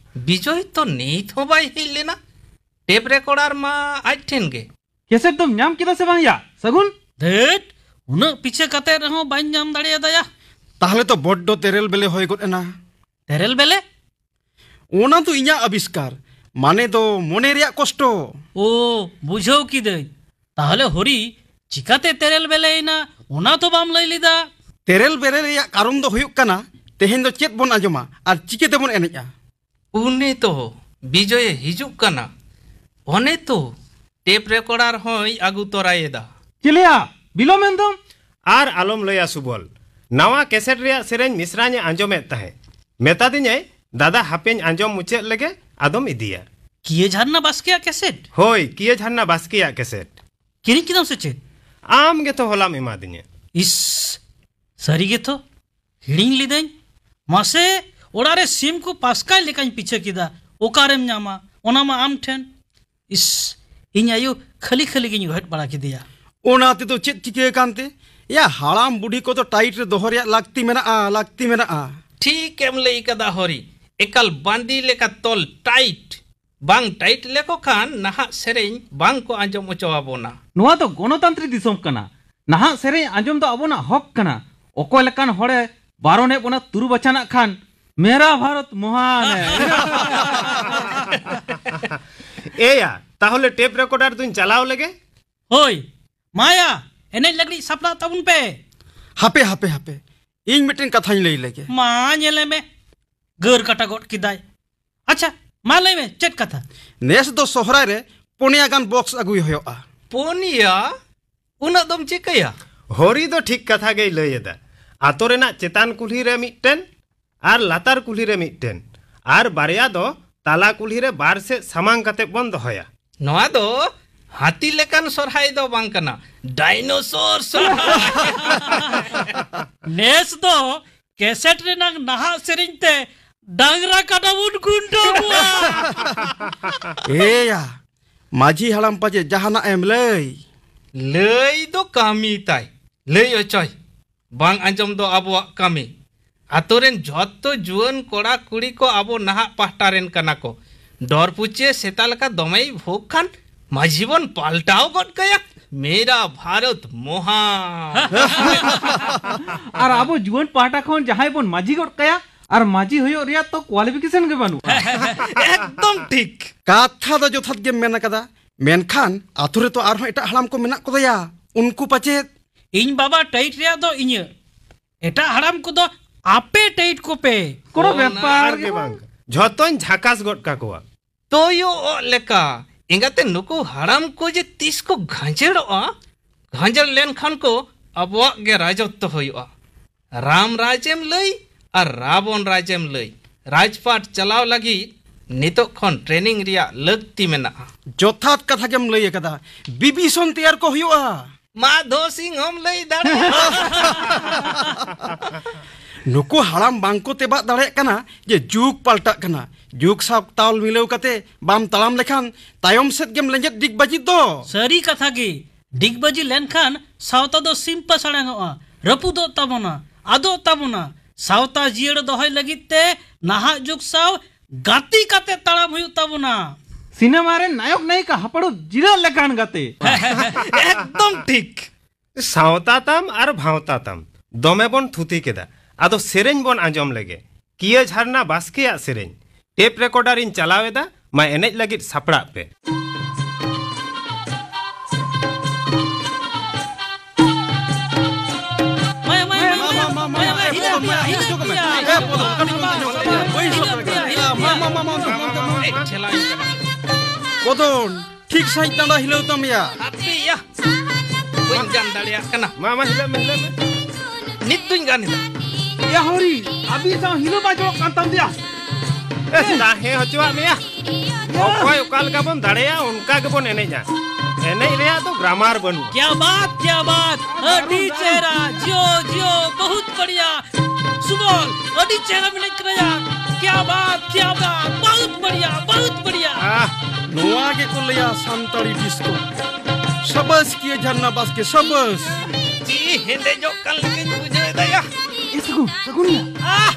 ᱵᱤᱡᱚᱭ ᱛᱚ ᱱᱤᱛ ᱦᱚᱸ ᱵᱟᱭ ᱦᱮᱡ ᱞᱮᱱᱟ᱾ ᱴᱮᱯ ᱨᱮᱠᱚᱨᱰᱟᱨ ᱢᱟ ᱟᱡ ᱴᱷᱮᱱ ᱜᱮ᱾ ᱠᱮᱥᱮᱴ ᱫᱚᱢ ᱧᱟᱢ ᱠᱮᱫᱟ ᱥᱮ ᱵᱟᱝ ᱭᱟ, ᱥᱟᱹᱜᱩᱱ? ᱫᱷᱟᱹᱴ, ᱩᱱᱟᱹᱜ ᱯᱤᱪᱷᱟᱹ ᱠᱟᱛᱮ ᱨᱮᱦᱚᱸ ᱵᱟᱹᱧ ᱧᱟᱢ ᱫᱟᱲᱮᱭᱟᱫᱟ ᱭᱟ᱾ ᱛᱟᱦᱞᱮ ᱛᱚ ᱵᱚᱰᱰᱚ ᱛᱮᱨᱮᱞ ᱵᱮᱞᱮ ᱦᱩᱭ ᱜᱚᱫ ᱮᱱᱟ᱾ ᱛᱮᱨᱮᱞ ᱵᱮᱞᱮ? ᱚᱱᱟ ᱫᱚ ᱤᱧᱟᱹᱜ ᱟᱵᱤᱥᱠᱟᱨ, ᱢᱟᱱᱮ ᱫᱚ ᱢᱚᱱᱮ ᱨᱮᱭᱟᱜ ᱠᱚᱥᱴᱚ᱾ ᱳ, ᱵᱩᱡᱷᱟᱹᱣ ᱠᱤᱫᱟᱹᱧ᱾ ᱛᱟᱦᱞᱮ ᱦᱚᱨᱤ, ᱪᱤᱠᱟᱛᱮ ᱛᱮᱨᱮᱞ ᱵᱮᱞᱮᱭᱮᱱᱟ, ᱚᱱᱟ ᱛᱚ ᱵᱟᱢ ᱞᱟᱹᱭ ᱞᱮᱫᱟ? ᱛᱮᱨᱮᱞ ᱵᱮᱞᱮ ᱨᱮᱭᱟᱜ ᱠᱟᱨᱚᱱ ᱫᱚ ᱦᱩᱭᱩᱜ ᱠᱟᱱᱟ, ᱛᱮᱦᱮᱧ ᱫᱚ ᱪᱮᱫ ᱵᱚᱱ ᱟᱸᱡᱚᱢᱟ ᱟᱨ ᱪᱤᱠᱟᱹ ᱛᱮᱵᱚᱱ ᱮᱱᱮᱡᱼᱟ? ᱩᱱᱤ ᱛᱚ ᱵᱤᱡᱚᱭᱮ ᱦᱤᱡᱩᱜ ᱠᱟᱱᱟ, ᱚᱱᱮ ᱛᱚ ᱴᱮᱯ ᱨᱮᱠᱚᱨᱰᱟᱨ ᱦᱚᱸᱭ ᱟᱹᱜᱩ ᱛᱚᱨᱟᱭᱮᱫᱟ᱾ ᱪᱮᱞᱮᱭᱟ, ᱵᱤᱞᱚᱢ ᱮᱱ ᱫᱚᱢ᱾ ᱟᱨ ᱟᱞᱚᱢ ᱞᱟᱹᱭᱟ ᱥᱩᱵᱚᱞ, ᱱᱟᱣᱟ ᱠᱮᱥᱮᱴ ᱨᱮᱭᱟᱜ ᱥᱮᱨᱮᱧ ᱢᱤᱥᱨᱟᱧ ᱮ ᱟᱸᱡᱚᱢᱮᱫ ᱛᱟᱦᱮᱸᱫ᱾ ᱢᱮᱛᱟᱫᱤᱧᱟᱭ, "ᱫᱟᱫᱟ, ᱦᱟᱯᱮᱧ ᱟᱸᱡᱚᱢ ᱢᱩᱪᱟᱹᱫ ᱞᱮᱜᱮ, ᱟᱫᱚᱢ ᱤᱫᱤᱭᱟ᱾" ᱠᱤᱭᱟᱹ ᱡᱷᱟᱨᱱᱟ ᱵᱟᱥᱠᱮᱭᱟᱜ ᱠᱮᱥᱮᱴ? ᱦᱳᱭ, ᱠᱤᱭᱟᱹ ᱡᱷᱟᱨᱱᱟ ᱵᱟᱥᱠᱮᱭᱟᱜ ᱠᱮᱥᱮᱴ᱾ ᱠᱤᱨᱤᱧ ᱠᱮᱫᱟᱢ ᱥᱮ ᱪᱮᱫ? ᱟᱢ ᱜᱮᱛᱚ ᱦᱚᱞᱟᱢ ᱮᱢᱟᱫᱤᱧᱟ᱾ ᱤᱥ, ᱥᱟᱹᱨᱤ ᱜᱮᱛᱚ, ᱦᱤᱲᱤᱧ ᱞᱤᱫᱟᱹᱧ᱾ ᱢᱟᱥᱮ, ᱚᱲᱟᱜ ᱨᱮ ᱥᱤᱢ ᱠᱚ ᱯᱟᱥᱠᱟᱭ ᱞᱮᱠᱟᱧ ᱯᱤᱪᱷᱟᱹ ᱠᱮᱫᱟ, ᱚᱠᱟᱨᱮᱢ ᱧᱟᱢᱟ, ᱚᱱᱟ ᱢᱟ ᱟᱢ ᱴᱷᱮᱱ᱾ ᱤᱥ, ᱤᱧ ᱟᱭᱳ ᱠᱷᱟᱹᱞᱤ ᱠᱷᱟᱹᱞᱤ ᱜᱤᱧ ᱜᱷᱮᱴ ᱵᱟᱲᱟ ᱠᱮᱫᱮᱭᱟ᱾ ᱚᱱᱟ ᱛᱮᱫᱚ ᱪᱮᱫ ᱪᱤᱠᱟᱹ ᱟᱠᱟᱱ ᱛᱮ? ᱭᱟ, ᱦᱟᱲᱟᱢ ᱵᱩᱰᱷᱤ ᱠᱚᱫᱚ ᱴᱟᱭᱤᱴ ᱨᱮ ᱫᱚᱦᱚ ᱨᱮᱭᱟᱜ ᱞᱟᱹᱠᱛᱤ ᱢᱮᱱᱟᱜᱼᱟ, ᱞᱟᱹᱠᱛᱤ ᱢᱮᱱᱟᱜᱼᱟ᱾ ᱴᱷᱤᱠ ᱮᱢ ᱞᱟᱹᱭ ᱠᱟᱫᱟ ᱦᱚᱨᱤ, ᱮᱠᱟᱞ ᱵᱟᱸᱫᱤ ᱞᱮᱠᱟ ᱛᱚᱞ ᱴᱟᱭᱤᱴ᱾ ᱵᱟᱝ ᱴᱟᱭᱤᱴ ᱞᱮᱠᱚ ᱠᱷᱟᱱ ᱱᱟᱦᱟᱜ ᱥᱮᱨᱮᱧ ᱵᱟᱝ ᱠᱚ ᱟᱸᱡᱚᱢ ᱦᱚᱪᱚ ᱟᱵᱚᱱᱟ᱾ ᱱᱚᱣᱟ ᱫᱚ ᱜᱚᱱᱚᱛᱟᱱᱛᱨᱤᱠ ᱫᱤᱥᱚᱢ ᱠᱟᱱᱟ᱾ ᱱᱟᱦᱟᱜ ᱥᱮᱨᱮᱧ ᱟᱸᱡᱚᱢ ᱫᱚ ᱟᱵᱚᱱᱟᱜ ᱦᱚᱠ ᱠᱟᱱᱟ᱾ ᱚᱠᱚᱭ ᱞᱮᱠᱟᱱ ᱦᱚᱲᱮ ᱵᱟᱨᱚᱱᱮᱫ ᱵᱚᱱᱟ ᱛᱩᱨᱩ ᱵᱟᱪᱷᱟᱱᱟᱜ ᱠᱷᱟᱱ, ᱢᱮᱨᱟ ᱵᱷᱟᱨᱚᱛ ᱢᱚᱦᱟᱱ ᱦᱮ᱾ ᱮᱭᱟ, ᱛᱟᱦᱚᱞᱮ ᱴᱮᱯ ᱨᱮᱠᱚᱨᱰᱟᱨ ᱫᱩᱧ ᱪᱟᱞᱟᱣ ᱞᱮᱜᱮ᱾ ᱦᱳᱭ, ᱢᱟᱭᱟ, ᱮᱱᱮᱡ ᱞᱟᱹᱜᱤᱫ ᱥᱟᱯᱲᱟᱣ ᱛᱟᱵᱚᱱ ᱯᱮ᱾ ᱦᱟᱯᱮ, ᱦᱟᱯᱮ, ᱦᱟᱯᱮ, ᱤᱧ ᱢᱤᱫᱴᱮᱱ ᱠᱟᱛᱷᱟᱧ ᱞᱟᱹᱭ ᱞᱮᱜᱮ᱾ ᱢᱟ, ᱧᱮᱞᱮ ᱢᱮ, ᱜᱟᱹᱨ ᱠᱟᱴᱟ ᱜᱚᱫ ᱠᱮᱫᱟᱭ᱾ ᱟᱪᱪᱷᱟ, ᱢᱟ ᱞᱟᱹᱭ ᱢᱮ, ᱪᱮᱫ ᱠᱟᱛᱷᱟ? ᱱᱮᱥ ᱫᱚ ᱥᱚᱦᱨᱟᱭ ᱨᱮ ᱯᱩᱱᱭᱟ ᱜᱟᱱ ᱵᱚᱠᱥ ᱟᱹᱜᱩᱭ ᱦᱩᱭᱩᱜᱼᱟ᱾ ᱯᱩᱱᱭᱟ? ᱩᱱᱟᱹᱜ ᱫᱚᱢ ᱪᱤᱠᱟᱹᱭᱟ? ᱦᱚᱨᱤ ᱫᱚ ᱴᱷᱤᱠ ᱠᱟᱛᱷᱟ ᱜᱮᱭ ᱞᱟᱹᱭ ᱮᱫᱟ᱾ ᱟᱛᱳ ᱨᱮᱱᱟᱜ ᱪᱮᱛᱟᱱ ᱠᱩᱞᱦᱤ ᱨᱮ ᱢᱤᱫᱴᱮᱱ ᱟᱨ ᱞᱟᱛᱟᱨ ᱠᱩᱞᱦᱤ ᱨᱮ ᱢᱤᱫᱴᱮᱱ, ᱟᱨ ᱵᱟᱨᱭᱟ ᱫᱚ ᱛᱟᱞᱟ ᱠᱩᱞᱦᱤ ᱨᱮ ᱵᱟᱨ ᱥᱮᱫ ᱥᱟᱢᱟᱝ ᱠᱟᱛᱮ ᱵᱚᱱ ᱫᱚᱦᱚᱭᱟ᱾ ᱱᱚᱣᱟ ᱫᱚ ᱦᱟᱹᱛᱤ ᱞᱮᱠᱟᱱ ᱥᱚᱨᱦᱟᱭ ᱫᱚ ᱵᱟᱝ ᱠᱟᱱᱟ, ᱰᱟᱭᱱᱳᱥᱚᱨ ᱥᱚᱨᱦᱟᱭ᱾ ᱱᱮᱥ ᱫᱚ ᱠᱮᱥᱮᱴ ᱨᱮᱱᱟᱜ ᱱᱟᱦᱟᱜ ᱥᱮᱨᱮᱧ ᱛᱮ ᱰᱟᱝᱨᱟ ᱠᱟᱰᱟ ᱵᱚᱱ ᱠᱷᱩᱱᱴᱟᱹᱣ ᱠᱚᱣᱟ᱾ ᱮᱭᱟ, ᱢᱟᱹᱡᱷᱤ ᱦᱟᱲᱟᱢ ᱯᱟᱪᱮ ᱡᱟᱦᱟᱱᱟᱜ ᱮᱢ ᱞᱟᱹᱭ? ᱞᱟᱹᱭ ᱫᱚ ᱠᱟᱹᱢᱤ ᱛᱟᱭ, ᱞᱟᱹᱭ ᱚᱪᱚᱭ᱾ ᱵᱟᱝ ᱟᱸᱡᱚᱢ ᱫᱚ ᱟᱵᱚᱣᱟᱜ ᱠᱟᱹᱢᱤ᱾ ᱟᱛᱳ ᱨᱮᱱ ᱡᱷᱚᱛᱚ ᱡᱩᱣᱟᱹᱱ ᱠᱚᱲᱟ ᱠᱩᱲᱤ ᱠᱚ ᱟᱵᱚ ᱱᱟᱦᱟᱜ ᱯᱟᱦᱴᱟ ᱨᱮᱱ ᱠᱟᱱᱟ ᱠᱚ᱾ ᱰᱚᱨ ᱯᱩᱪᱮ ᱥᱮᱛᱟ ᱞᱮᱠᱟ ᱫᱚᱢᱮᱭ ᱵᱷᱩᱜ ᱠᱷᱟᱱ ᱢᱟᱹᱡᱷᱤ ᱵᱚᱱ ᱯᱟᱞᱴᱟᱣ ᱜᱚᱫ ᱠᱟᱭᱟ᱾ ᱢᱮᱨᱟ ᱵᱷᱟᱨᱚᱛ ᱢᱚᱦᱟ᱾ ᱟᱨ ᱟᱵᱚ ᱡᱩᱣᱟᱹᱱ ᱯᱟᱦᱴᱟ ᱠᱷᱚᱱ ᱡᱟᱦᱟᱸᱭ ᱵᱚᱱ ᱢᱟᱹᱡᱷᱤ ᱜᱚᱫ ᱠᱟᱭᱟ, ᱟᱨ ᱢᱟᱹᱡᱷᱤ ᱦᱩᱭᱩᱜ ᱨᱮᱭᱟᱜ ᱛᱚ ᱠᱳᱣᱟᱞᱤᱯᱷᱤᱠᱮᱥᱚᱱ ᱜᱮ ᱵᱟᱹᱱᱩᱜᱼᱟ᱾ ᱮᱠᱫᱚᱢ ᱴᱷᱤᱠ᱾ ᱠᱟᱛᱷᱟ ᱫᱚ ᱡᱚᱛᱷᱟᱛ ᱜᱮᱢ ᱢᱮᱱ ᱟᱠᱟᱫᱟ, ᱢᱮᱱᱠᱷᱟᱱ ᱟᱛᱳ ᱨᱮᱛᱚ ᱟᱨᱦᱚᱸ ᱮᱴᱟᱜ ᱦᱟᱲᱟᱢ ᱠᱚ ᱢᱮᱱᱟᱜ ᱠᱚᱫᱚᱭᱟ, ᱩᱱᱠᱩ ᱯᱟᱪᱮᱫ᱾ ᱤᱧ ᱵᱟᱵᱟ ᱴᱟᱭᱤᱴ ᱨᱮᱭᱟᱜ ᱫᱚ ᱤᱧᱟᱹᱜ, ᱮᱴᱟᱜ ᱦᱟᱲᱟᱢ ᱠᱚᱫᱚ ᱟᱯᱮ ᱴᱟᱭᱤᱴ ᱠᱚᱯᱮ᱾ ᱠᱳᱱᱳ ᱚᱱᱟ ᱵᱮᱯᱟᱨ ᱟᱨ ᱜᱮ ᱜᱮ ᱵᱟᱝ᱾ ᱵᱟᱝ᱾ ᱡᱷᱚᱛᱚᱧ ᱡᱷᱟᱠᱟᱥ ᱜᱚᱫ ᱠᱟᱠᱚᱣᱟ᱾ ᱛᱚᱭᱚᱜ ᱞᱮᱠᱟ᱾ ᱮᱸᱜᱟᱛᱮ, ᱱᱩᱠᱩ ᱦᱟᱲᱟᱢ ᱠᱚ ᱡᱮ ᱛᱤᱥ ᱠᱚ ᱜᱷᱟᱸᱡᱮᱲᱚᱜᱼᱟ, ᱜᱷᱟᱸᱡᱮᱲ ᱞᱮᱱᱠᱷᱟᱱ ᱠᱚ ᱟᱵᱚᱣᱟᱜ ᱜᱮ ᱨᱟᱡᱚᱛᱛᱚ ᱦᱩᱭᱩᱜᱼᱟ᱾ ᱨᱟᱢ ᱨᱟᱡᱽ ᱮᱢ ᱞᱟᱹᱭ ᱟᱨ ᱨᱟᱵᱚᱱ ᱨᱟᱡᱽ ᱮᱢ ᱞᱟᱹᱭ, ᱨᱟᱡᱽᱯᱟᱴ ᱪᱟᱞᱟᱣ ᱞᱟᱹᱜᱤᱫ ᱱᱤᱛᱚᱜ ᱠᱷᱚᱱ ᱴᱨᱮᱱᱤᱝ ᱨᱮᱭᱟᱜ ᱞᱟᱹᱠᱛᱤ ᱢᱮᱱᱟᱜᱼᱟ᱾ ᱡᱚᱛᱷᱟᱛ ᱠᱟᱛᱷᱟ ᱜᱮᱢ ᱞᱟᱹᱭ ᱟᱠᱟᱫᱟ, ᱵᱤᱵᱷᱤᱥᱚᱱ ᱛᱮᱭᱟᱨ ᱠᱚ ᱦᱩᱭᱩᱜᱼᱟ᱾ ᱢᱟᱫᱷᱚ ᱥᱤᱝ ᱦᱚᱢ ᱞᱟᱹᱭ ᱫᱟᱲᱮᱭᱟᱜᱼᱟ᱾ ᱱᱩᱠᱩ ᱦᱟᱲᱟᱢ ᱵᱟᱝ ᱠᱚ ᱛᱮᱵᱟᱜ ᱫᱟᱲᱮᱭᱟᱜ ᱠᱟᱱᱟ ᱡᱮ ᱡᱩᱜᱽ ᱯᱟᱞᱴᱟᱜ ᱠᱟᱱᱟ᱾ ᱡᱩᱜᱽ ᱥᱟᱶ ᱛᱟᱞ ᱢᱤᱞᱟᱹᱣ ᱠᱟᱛᱮ ᱵᱟᱢ ᱛᱟᱲᱟᱢ ᱞᱮᱠᱷᱟᱱ ᱛᱟᱭᱚᱢ ᱥᱮᱫ ᱜᱮᱢ ᱞᱮᱸᱡᱮᱫ ᱰᱤᱜᱽ ᱵᱟᱹᱡᱤᱫ ᱫᱚ᱾ ᱥᱟᱹᱨᱤ ᱠᱟᱛᱷᱟ ᱜᱮ, ᱰᱤᱜᱽ ᱵᱟᱹᱡᱤ ᱞᱮᱱᱠᱷᱟᱱ ᱥᱟᱶᱛᱟ ᱫᱚ ᱥᱤᱢᱯᱟ ᱥᱟᱲᱟᱝᱚᱜᱼᱟ, ᱨᱟᱹᱯᱩᱫᱚᱜ ᱛᱟᱵᱚᱱᱟ, ᱟᱫᱚᱜ ᱛᱟᱵᱚᱱᱟ᱾ ᱥᱟᱶᱛᱟ ᱡᱤᱭᱟᱹᱲ ᱫᱚᱦᱚᱭ ᱞᱟᱹᱜᱤᱫ ᱛᱮ ᱱᱟᱦᱟᱜ ᱡᱩᱜᱽ ᱥᱟᱶ ᱜᱟᱛᱮ ᱠᱟᱛᱮ ᱛᱟᱲᱟᱢ ᱦᱩᱭᱩᱜ ᱛᱟᱵᱚᱱᱟ᱾ ᱥᱤᱱᱮᱢᱟ ᱨᱮ ᱱᱟᱭᱚᱠ ᱱᱟᱭᱤᱠᱟ ᱦᱟᱯᱲᱩ ᱡᱤᱨᱟᱹᱜ ᱞᱮᱠᱟᱱ ᱜᱟᱛᱮ᱾ ᱮᱠᱫᱚᱢ ᱴᱷᱤᱠ᱾ ᱥᱟᱶᱛᱟ ᱛᱟᱢ ᱟᱨ ᱵᱷᱟᱶᱛᱟ ᱛᱟᱢ, ᱫᱚᱢᱮ ᱵᱚᱱ ᱛᱷᱩᱛᱤ ᱠᱮᱫᱟ, ᱟᱫᱚ ᱥᱮᱨᱮᱧ ᱵᱚᱱ ᱟᱸᱡᱚᱢ ᱞᱮᱜᱮ᱾ ᱠᱤᱭᱟᱹ ᱡᱷᱟᱨᱱᱟ ᱵᱟᱥᱠᱮᱭᱟᱜ ᱥᱮᱨᱮᱧ᱾ ᱴᱮᱯ ᱨᱮᱠᱚᱨᱰᱟᱨ ᱤᱧ ᱪᱟᱞᱟᱣ ᱮᱫᱟ, ᱢᱟ ᱮᱱᱮᱡ ᱞᱟᱹᱜᱤᱫ ᱥᱟᱯᱲᱟᱜ ᱯᱮ᱾ ᱢᱟᱭᱟ, ᱢᱟᱭᱟ, ᱢᱟᱭᱟ, ᱢᱟᱭᱟ, ᱢᱟᱭᱟ, ᱢᱟᱭᱟ, ᱦᱤᱞᱟᱹᱣ ᱯᱮᱭᱟ, ᱦᱤᱞᱟᱹᱣ ᱯᱮᱭᱟ. ᱮ, ᱵᱚᱫᱚᱱ, ᱠᱟᱹᱴᱤᱡ ᱚᱱᱛᱮ ᱧᱚᱜ ᱢᱮ. ᱵᱟᱹᱧ ᱥᱟᱵ ᱫᱟᱲᱮᱭᱟᱜ ᱠᱟᱱᱟ. ᱢᱟ, ᱢᱟ, ᱢᱟ, ᱢᱟ, ᱚᱱᱛᱮ, ᱚᱱᱛᱮ, ᱚᱱᱛᱮ. ᱵᱚᱫᱚᱱ, ᱴᱷᱤᱠ ᱥᱟᱺᱦᱤᱡ ᱰᱟᱸᱰᱟ ᱦᱤᱞᱟᱹᱣ ᱛᱟᱢ ᱭᱟ. ᱟᱯᱮ ᱭᱟ, ᱵᱟᱹᱧ ᱜᱟᱱ ᱫᱟᱲᱮᱭᱟᱜ ᱠᱟᱱᱟ. ᱢᱟ, ᱢᱟ, ᱦᱤᱞᱟᱹᱜ ᱢᱮ, ᱦᱤᱞᱟᱹᱜ ᱢᱮ. ᱱᱤᱛ ᱫᱩᱧ ᱜᱟᱱ ᱮᱫᱟ. ᱭᱟ ᱦᱚᱨᱤ, ᱟᱹᱵᱤᱱ ᱥᱟᱶ ᱦᱤᱞᱟᱹ ᱵᱟᱭ ᱡᱚᱲᱚᱜ ᱠᱟᱱ ᱛᱟᱢ ᱫᱚᱭᱟ. ᱮ, ᱛᱟᱦᱮᱸ ᱦᱚᱪᱚᱣᱟᱜ ᱢᱮᱭᱟ. ᱚᱠᱚᱭ ᱚᱠᱟ ᱞᱮᱠᱟ ᱵᱚᱱ ᱫᱟᱲᱮᱭᱟᱜᱼᱟ, ᱚᱱᱠᱟ ᱜᱮᱵᱚᱱ ᱮᱱᱮᱡᱼᱟ. ᱮᱱᱮᱡ ᱨᱮᱭᱟᱜ ᱫᱚ ᱜᱨᱟᱢᱟᱨ ᱵᱟᱹᱱᱩᱜᱼᱟ. क्या बात, क्या बात, ᱟᱹᱰᱤ ᱪᱮᱦᱨᱟ, ᱡᱤᱭᱳ, ᱡᱤᱭᱳ, ᱵᱚᱦᱩᱛ ᱵᱟᱲᱤᱭᱟ. ᱥᱩᱵᱚᱞ, ᱟᱹᱰᱤ ᱪᱮᱦᱨᱟ ᱢᱮᱱᱮᱡ ᱠᱟᱱᱟ ᱭᱟ. क्या बात, क्या बात, ᱵᱚᱦᱩᱛ ᱵᱟᱲᱤᱭᱟ, ᱵᱚᱦᱩᱛ ᱵᱟᱲᱤᱭᱟ. ᱟᱦ, ᱱᱚᱣᱟ ᱜᱮᱠᱚ ᱞᱟᱹᱭᱟ ᱥᱟᱱᱛᱟᱲᱤ ᱰᱤᱥᱠᱳ. ᱥᱟᱵᱟᱥ ᱠᱤᱭᱟᱹ ᱡᱷᱟᱨᱱᱟ ᱵᱟᱥᱠᱮ, ᱥᱟᱵᱟᱥ. ᱡᱤᱣᱤ ᱦᱮᱸᱫᱮᱡᱚᱜ ᱠᱟᱱ ᱞᱮᱠᱟᱧ ᱵᱩᱡᱷᱟᱹᱣ ᱮᱫᱟ ᱭᱟ. ᱮ ᱥᱟᱹᱜᱩᱱ, ᱥᱟᱹᱜᱩᱱ ᱭᱟ. ᱟᱦ,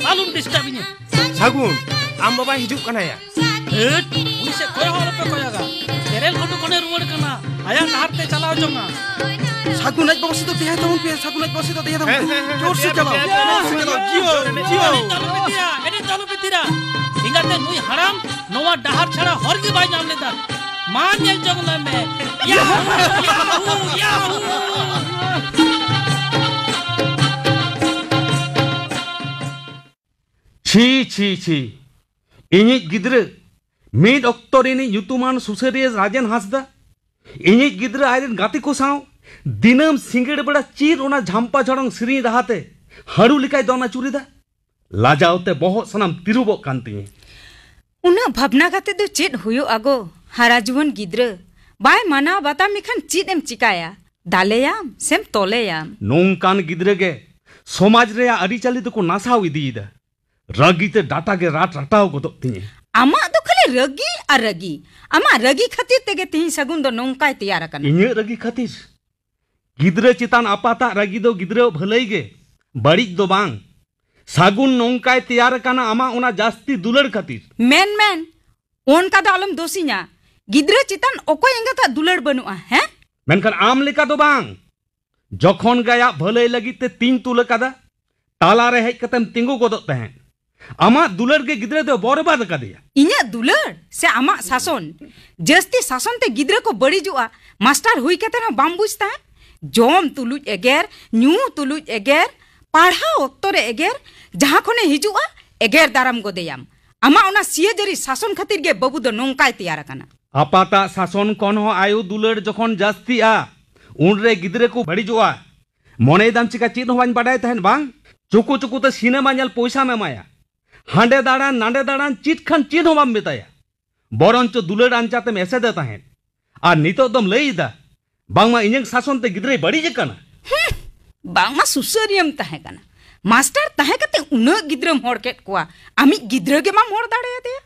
ᱟᱞᱚᱢ ᱰᱤᱥᱴᱟᱵᱤᱧᱟ. ᱥᱟᱹᱜᱩᱱ, ᱟᱢ ᱵᱟᱵᱟᱭ ᱦᱤᱡᱩᱜ ᱠᱟᱱᱟ ᱭᱟ. ᱩᱱᱤ ᱥᱮᱫ ᱠᱚᱭᱚᱜ ᱦᱚᱸ ᱟᱞᱚᱯᱮ ᱠᱚᱭᱚᱜᱟ᱾ ᱵᱮᱨᱮᱞ ᱜᱷᱩᱴᱩ ᱠᱷᱚᱱᱮ ᱨᱩᱣᱟᱹᱲ ᱠᱟᱱᱟ, ᱟᱭᱟᱜ ᱰᱟᱦᱟᱨ ᱛᱮ ᱪᱟᱞᱟᱣ ᱡᱚᱝᱟ᱾ ᱥᱟᱹᱜᱩᱱ ᱟᱡ ᱵᱟᱵᱟ ᱥᱮᱫ ᱫᱚ ᱛᱟᱦᱮᱸ ᱛᱟᱵᱚᱱ ᱯᱮ, ᱥᱟᱹᱜᱩᱱ ᱟᱡ ᱵᱟᱵᱟ ᱥᱮᱫ ᱫᱚ ᱛᱟᱦᱮᱸ ᱛᱟᱵᱚᱱ ᱯᱮ᱾ ᱦᱮᱸ, ᱦᱮᱸ, ᱦᱮᱸ, ᱡᱳᱨ ᱥᱮ ᱦᱮᱸ, ᱪᱟᱞᱟᱣ, ᱦᱮᱸ, ᱡᱳᱨ ᱥᱮ ᱪᱟᱞᱟᱣ, ᱡᱤᱭᱳ, ᱡᱤᱭᱳ᱾ ᱮᱱᱮᱡ ᱪᱟᱹᱞᱩ ᱯᱮ ᱛᱤᱨᱟ, ᱮᱱᱮᱡ ᱪᱟᱹᱞᱩ ᱯᱮ ᱛᱤᱨᱟ᱾ ᱮᱸᱜᱟᱛᱮ ᱱᱩᱭ ᱦᱟᱲᱟᱢ ᱱᱚᱣᱟ ᱰᱟᱦᱟᱨ ᱪᱷᱟᱲᱟ ᱦᱚᱨ ᱜᱮ ᱵᱟᱭ ᱧᱟᱢ ᱞᱮᱫᱟ᱾ ᱢᱟ ᱧᱮᱞ ᱡᱚᱝ ᱞᱮ ᱢᱮ᱾ ᱭᱟᱦᱩ, ᱭᱟᱦᱩ, ᱭᱟᱦᱩ᱾ ᱪᱷᱤ, ᱪᱷᱤ, ᱪᱷᱤ᱾ ᱤᱧᱤᱡ ᱜᱤᱫᱽᱨᱟᱹ, ᱢᱤᱫ ᱚᱠᱛᱚ ᱨᱤᱱᱤᱡ ᱧᱩᱛᱩᱢᱟᱱ ᱥᱩᱥᱟᱹᱨᱤᱭᱟᱹ ᱨᱟᱡᱮᱱ ᱦᱟᱸᱥᱫᱟ, ᱤᱧᱤᱡ ᱜᱤᱫᱽᱨᱟᱹ ᱟᱡᱨᱮᱱ ᱜᱟᱛᱮ ᱠᱚ ᱥᱟᱶ ᱫᱤᱱᱟᱹᱢ ᱥᱤᱸᱜᱟᱹᱲ ᱵᱮᱲᱟ ᱪᱮᱫ ᱚᱱᱟ ᱡᱷᱟᱢᱯᱟ ᱡᱷᱟᱲᱚᱝ ᱥᱮᱨᱮᱧ ᱨᱟᱦᱟ ᱛᱮ ᱦᱟᱹᱲᱩ ᱞᱮᱠᱟᱭ ᱫᱚᱱ ᱟᱹᱪᱩᱨᱮᱫᱟ᱾ ᱞᱟᱡᱟᱣ ᱛᱮ ᱵᱚᱦᱚᱜ ᱥᱟᱱᱟᱢ ᱛᱤᱨᱩᱵᱚᱜ ᱠᱟᱱ ᱛᱤᱧᱟᱹ᱾ ᱩᱱᱟᱹᱜ ᱵᱷᱟᱵᱽᱱᱟ ᱠᱟᱛᱮ ᱫᱚ ᱪᱮᱫ ᱦᱩᱭᱩᱜᱼᱟ ᱜᱚ? ᱦᱟᱨᱟ ᱡᱩᱣᱟᱹᱱ ᱜᱤᱫᱽᱨᱟᱹ ᱵᱟᱭ ᱢᱟᱱᱟᱣ ᱵᱟᱛᱟᱣ ᱢᱮᱠᱷᱟᱱ ᱪᱮᱫ ᱮᱢ ᱪᱤᱠᱟᱭᱟ? ᱫᱟᱞᱮᱭᱟᱢ ᱥᱮᱢ ᱛᱚᱞᱮᱭᱟᱢ? ᱱᱚᱝᱠᱟᱱ ᱜᱤᱫᱽᱨᱟᱹ ᱜᱮ ᱥᱚᱢᱟᱡᱽ ᱨᱮᱭᱟᱜ ᱟᱹᱨᱤᱪᱟᱹᱞᱤ ᱫᱚᱠᱚ ᱱᱟᱥᱟᱣ ᱤᱫᱤᱭᱮᱫᱟ᱾ ᱨᱟᱹᱜᱤ ᱛᱮ ᱰᱟᱴᱟ ᱜᱮ ᱨᱟᱴ ᱨᱟᱴᱟᱣ ᱜᱚᱫᱚᱜ ᱛᱤᱧᱟᱹ᱾ ᱟᱢᱟᱜ ᱫᱚ ᱠᱷᱟᱹᱞᱤ ᱨᱟᱹᱜᱤ ᱟᱨ ᱨᱟᱹᱜᱤ᱾ ᱟᱢᱟᱜ ᱨᱟᱹᱜᱤ ᱠᱷᱟᱹᱛᱤᱨ ᱛᱮᱜᱮ ᱛᱮᱦᱮᱧ ᱥᱟᱹᱜᱩᱱ ᱫᱚ ᱱᱚᱝᱠᱟᱭ ᱛᱮᱭᱟᱨ ᱟᱠᱟᱱᱟ᱾ ᱤᱧᱟᱹᱜ ᱨᱟᱹᱜᱤ ᱠᱷᱟᱹᱛᱤᱨ? ᱜᱤᱫᱽᱨᱟᱹ ᱪᱮᱛᱟᱱ ᱟᱯᱟᱛᱟᱜ ᱨᱟᱹᱜᱤ ᱫᱚ ᱜᱤᱫᱽᱨᱟᱹᱣᱟᱜ ᱵᱷᱟᱹᱞᱟᱹᱭ ᱜᱮ, ᱵᱟᱹᱲᱤᱡ ᱫᱚ ᱵᱟᱝ᱾ ᱥᱟᱹᱜᱩᱱ ᱱᱚᱝᱠᱟᱭ ᱛᱮᱭᱟᱨ ᱟᱠᱟᱱᱟ ᱟᱢᱟᱜ ᱚᱱᱟ ᱡᱟᱹᱥᱛᱤ ᱫᱩᱞᱟᱹᱲ ᱠᱷᱟᱹᱛᱤᱨ᱾ ᱢᱮᱱ, ᱢᱮᱱ, ᱚᱱᱠᱟ ᱫᱚ ᱟᱞᱚᱢ ᱫᱳᱥᱤᱧᱟ᱾ ᱜᱤᱫᱽᱨᱟᱹ ᱪᱮᱛᱟᱱ ᱚᱠᱚᱭ ᱮᱸᱜᱟᱛᱟᱜ ᱫᱩᱞᱟᱹᱲ ᱵᱟᱹᱱᱩᱜᱼᱟ, ᱦᱮᱸ? ᱢᱮᱱᱠᱷᱟᱱ ᱟᱢ ᱞᱮᱠᱟ ᱫᱚ ᱵᱟᱝ᱾ ᱡᱚᱠᱷᱚᱱ ᱜᱮ ᱟᱭᱟᱜ ᱵᱷᱟᱹᱞᱟᱹᱭ ᱞᱟᱹᱜᱤᱫ ᱛᱮ ᱛᱤᱧ ᱛᱩᱞ ᱟᱠᱟᱫᱟ, ᱛᱟᱞᱟᱨᱮ ᱦᱮᱡ ᱠᱟᱛᱮᱢ ᱛᱤᱸᱜᱩ ᱜᱚᱫᱚᱜ ᱛᱟᱦᱮᱸᱫ᱾ ᱟᱢᱟᱜ ᱫᱩᱞᱟᱹᱲ ᱜᱮ ᱜᱤᱫᱽᱨᱟᱹ ᱫᱚ ᱵᱚᱨᱵᱟᱫ ᱟᱠᱟᱫᱮᱭᱟ᱾ ᱤᱧᱟᱹᱜ ᱫᱩᱞᱟᱹᱲ ᱥᱮ ᱟᱢᱟᱜ ᱥᱟᱥᱚᱱ? ᱡᱟᱹᱥᱛᱤ ᱥᱟᱥᱚᱱ ᱛᱮ ᱜᱤᱫᱽᱨᱟᱹ ᱠᱚ ᱵᱟᱹᱲᱤᱡᱚᱜᱼᱟ, ᱢᱟᱥᱴᱟᱨ ᱦᱩᱭ ᱠᱟᱛᱮ ᱦᱚᱸ ᱵᱟᱢ ᱵᱩᱡᱽ ᱛᱟᱦᱮᱸᱫ? ᱡᱚᱢ ᱛᱩᱞᱩᱡ ᱮᱜᱮᱨ, ᱧᱩ ᱛᱩᱞᱩᱡ ᱮᱜᱮᱨ, ᱯᱟᱲᱦᱟᱣ ᱚᱠᱛᱚ ᱨᱮ ᱮᱜᱮᱨ, ᱡᱟᱦᱟᱸ ᱠᱷᱚᱱᱮ ᱦᱤᱡᱩᱜᱼᱟ ᱮᱜᱮᱨ ᱫᱟᱨᱟᱢ ᱜᱚᱫᱮᱭᱟᱢ᱾ ᱟᱢᱟᱜ ᱚᱱᱟ ᱥᱤᱭᱟᱹᱡᱟᱹᱨᱤ ᱥᱟᱥᱚᱱ ᱠᱷᱟᱹᱛᱤᱨ ᱜᱮ ᱵᱟᱹᱵᱩ ᱫᱚ ᱱᱚᱝᱠᱟᱭ ᱛᱮᱭᱟᱨ ᱟᱠᱟᱱᱟ᱾ ᱟᱯᱟᱛᱟᱜ ᱥᱟᱥᱚᱱ ᱠᱷᱚᱱ ᱦᱚᱸ ᱟᱭᱳ ᱫᱩᱞᱟᱹᱲ ᱡᱚᱠᱷᱚᱱ ᱡᱟᱹᱥᱛᱤᱜᱼᱟ, ᱩᱱᱨᱮ ᱜᱤᱫᱽᱨᱟᱹ ᱠᱚ ᱵᱟᱹᱲᱤᱡᱚᱜᱼᱟ᱾ ᱢᱚᱱᱮᱭᱮᱫᱟᱢ ᱪᱤᱠᱟ ᱪᱮᱫ ᱦᱚᱸ ᱵᱟᱹᱧ ᱵᱟᱰᱟᱭ ᱛᱟᱦᱮᱸᱫ ᱵᱟᱝ? ᱪᱩᱠᱩ ᱪᱩᱠᱩ ᱛᱮ ᱥᱤᱱᱮᱢᱟ ᱧᱮᱞ ᱯᱚᱭᱥᱟᱢ ᱮᱢᱟᱭᱟ, ᱦᱟᱸᱰᱮ ᱫᱟᱬᱟᱱ ᱱᱟᱸᱰᱮ ᱫᱟᱬᱟᱱ ᱪᱮᱫ ᱠᱷᱟᱱ ᱪᱮᱫ ᱦᱚᱸ ᱵᱟᱢ ᱢᱮᱛᱟᱭᱟ, ᱵᱚᱨᱚᱱᱪᱚ ᱫᱩᱞᱟᱹᱲ ᱟᱱᱪᱟᱛᱮᱢ ᱮᱥᱮᱫᱮ ᱛᱟᱦᱮᱸᱫ᱾ ᱟᱨ ᱱᱤᱛᱚᱜ ᱫᱚᱢ ᱞᱟᱹᱭ ᱮᱫᱟ ᱵᱟᱝᱢᱟ ᱤᱧᱟᱹᱜ ᱥᱟᱥᱚᱱ ᱛᱮ ᱜᱤᱫᱽᱨᱟᱹᱭ ᱵᱟᱹᱲᱤᱡ ᱟᱠᱟᱱᱟ᱾ ᱦᱩᱸ, ᱵᱟᱝᱢᱟ ᱥᱩᱥᱟᱹᱨᱤᱭᱟᱹᱢ ᱛᱟᱦᱮᱸ ᱠᱟᱱᱟ, ᱢᱟᱥᱴᱟᱨ ᱛᱟᱦᱮᱸ ᱠᱟᱛᱮ ᱩᱱᱟᱹᱜ ᱜᱤᱫᱽᱨᱟᱹᱢ ᱦᱚᱲ ᱠᱮᱫ ᱠᱚᱣᱟ, ᱟᱢᱤᱡ ᱜᱤᱫᱽᱨᱟᱹ ᱜᱮ ᱵᱟᱢ ᱦᱚᱲ ᱫᱟᱲᱮᱭᱟᱫᱮᱭᱟ᱾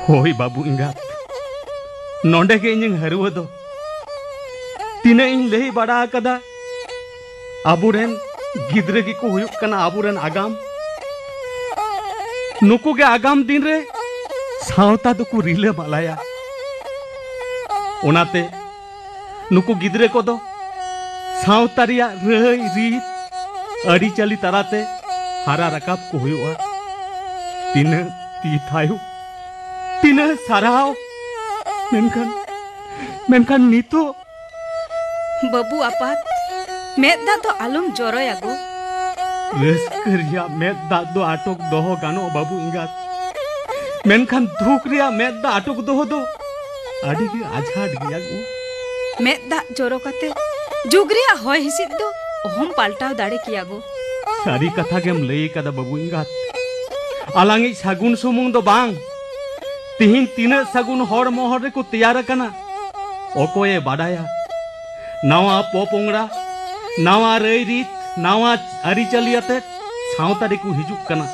ᱦᱳᱭ ᱵᱟᱹᱵᱩ ᱮᱸᱜᱟᱛ, ᱱᱚᱰᱮ ᱜᱮ ᱤᱧᱟᱹᱝ ᱦᱟᱹᱨᱣᱟᱹ ᱫᱚ᱾ ᱛᱤᱱᱟᱹᱜ ᱤᱧ ᱞᱟᱹᱭ ᱵᱟᱲᱟ ᱟᱠᱟᱫᱟ, ᱟᱵᱚᱨᱮᱱ ᱜᱤᱫᱽᱨᱟᱹ ᱜᱮᱠᱚ ᱦᱩᱭᱩᱜ ᱠᱟᱱᱟ ᱟᱵᱚᱨᱮᱱ ᱟᱜᱟᱢ᱾ ᱱᱩᱠᱩ ᱜᱮ ᱟᱜᱟᱢ ᱫᱤᱱ ᱨᱮ ᱥᱟᱶᱛᱟ ᱫᱚᱠᱚ ᱨᱤᱞᱟᱹᱢᱟᱞᱟᱭᱟ᱾ ᱚᱱᱟᱛᱮ ᱱᱩᱠᱩ ᱜᱤᱫᱽᱨᱟᱹ ᱠᱚᱫᱚ ᱥᱟᱶᱛᱟ ᱨᱮᱭᱟᱜ ᱨᱟᱹᱭ ᱨᱤᱛ ᱟᱹᱨᱤᱪᱟᱹᱞᱤ ᱛᱟᱞᱟᱛᱮ ᱦᱟᱨᱟ ᱨᱟᱠᱟᱵ ᱠᱚ ᱦᱩᱭᱩᱜᱼᱟ᱾ ᱛᱤᱱᱟᱹᱜ ᱛᱤ ᱛᱷᱟᱭᱚ, ᱛᱤᱱᱟᱹᱜ ᱥᱟᱨᱦᱟᱣ᱾ ᱢᱮᱱᱠᱷᱟᱱ, ᱢᱮᱱᱠᱷᱟᱱ ᱱᱤᱛᱚᱜ ᱵᱟᱹᱵᱩ ᱟᱯᱟᱛ, ᱢᱮᱫ ᱫᱟᱜ ᱫᱚ ᱟᱞᱚᱢ ᱡᱚᱨᱚᱭᱟ ᱜᱳ᱾ ᱨᱟᱹᱥᱠᱟᱹ ᱨᱮᱭᱟᱜ ᱢᱮᱫ ᱫᱟᱜ ᱫᱚ ᱟᱴᱚᱠ ᱫᱚᱦᱚ ᱜᱟᱱᱚᱜᱼᱟ ᱵᱟᱹᱵᱩ ᱮᱸᱜᱟᱛ, ᱢᱮᱱᱠᱷᱟᱱ ᱫᱩᱠ ᱨᱮᱭᱟᱜ ᱢᱮᱫ ᱫᱟᱜ ᱟᱴᱚᱠ ᱫᱚᱦᱚ ᱫᱚ ᱟᱹᱰᱤ ᱜᱮ ᱟᱡᱷᱟᱴ ᱜᱮᱭᱟ ᱜᱳ᱾ ᱢᱮᱫ ᱫᱟᱜ ᱡᱚᱨᱚ ᱠᱟᱛᱮ ᱡᱩᱜᱽ ᱨᱮᱭᱟᱜ ᱦᱚᱭ ᱦᱤᱸᱥᱤᱫ ᱫᱚ ᱚᱦᱚᱢ ᱯᱟᱞᱴᱟᱣ ᱫᱟᱲᱮ ᱠᱮᱭᱟ ᱜᱳ᱾ ᱥᱟᱹᱨᱤ ᱠᱟᱛᱷᱟ ᱜᱮᱢ ᱞᱟᱹᱭ ᱠᱟᱫᱟ ᱵᱟᱹᱵᱩ ᱮᱸᱜᱟᱛ᱾ ᱟᱞᱟᱝᱤᱡ ᱥᱟᱹᱜᱩᱱ ᱥᱩᱢᱩᱝ ᱫᱚ ᱵᱟᱝ, ᱛᱤᱦᱤᱧ ᱛᱤᱱᱟᱹᱜ ᱥᱟᱹᱜᱩᱱ ᱦᱚᱲ ᱢᱚᱦᱚᱨ ᱨᱮᱠᱚ ᱛᱮᱭᱟᱨ ᱟᱠᱟᱱᱟ, ᱚᱠᱚᱭᱮ ᱵᱟᱰᱟᱭᱟ? ᱱᱟᱣᱟ ᱯᱚᱯᱚᱝᱲᱟ, ᱱᱟᱣᱟ ᱨᱟᱹᱭ ᱨᱤᱛ, ᱱᱟᱣᱟ ᱟᱹᱨᱤᱪᱟᱹᱞᱤ ᱟᱛᱮ ᱥᱟᱶᱛᱟ ᱨᱮᱠᱚ ᱦᱤᱡᱩᱜ ᱠᱟᱱᱟ᱾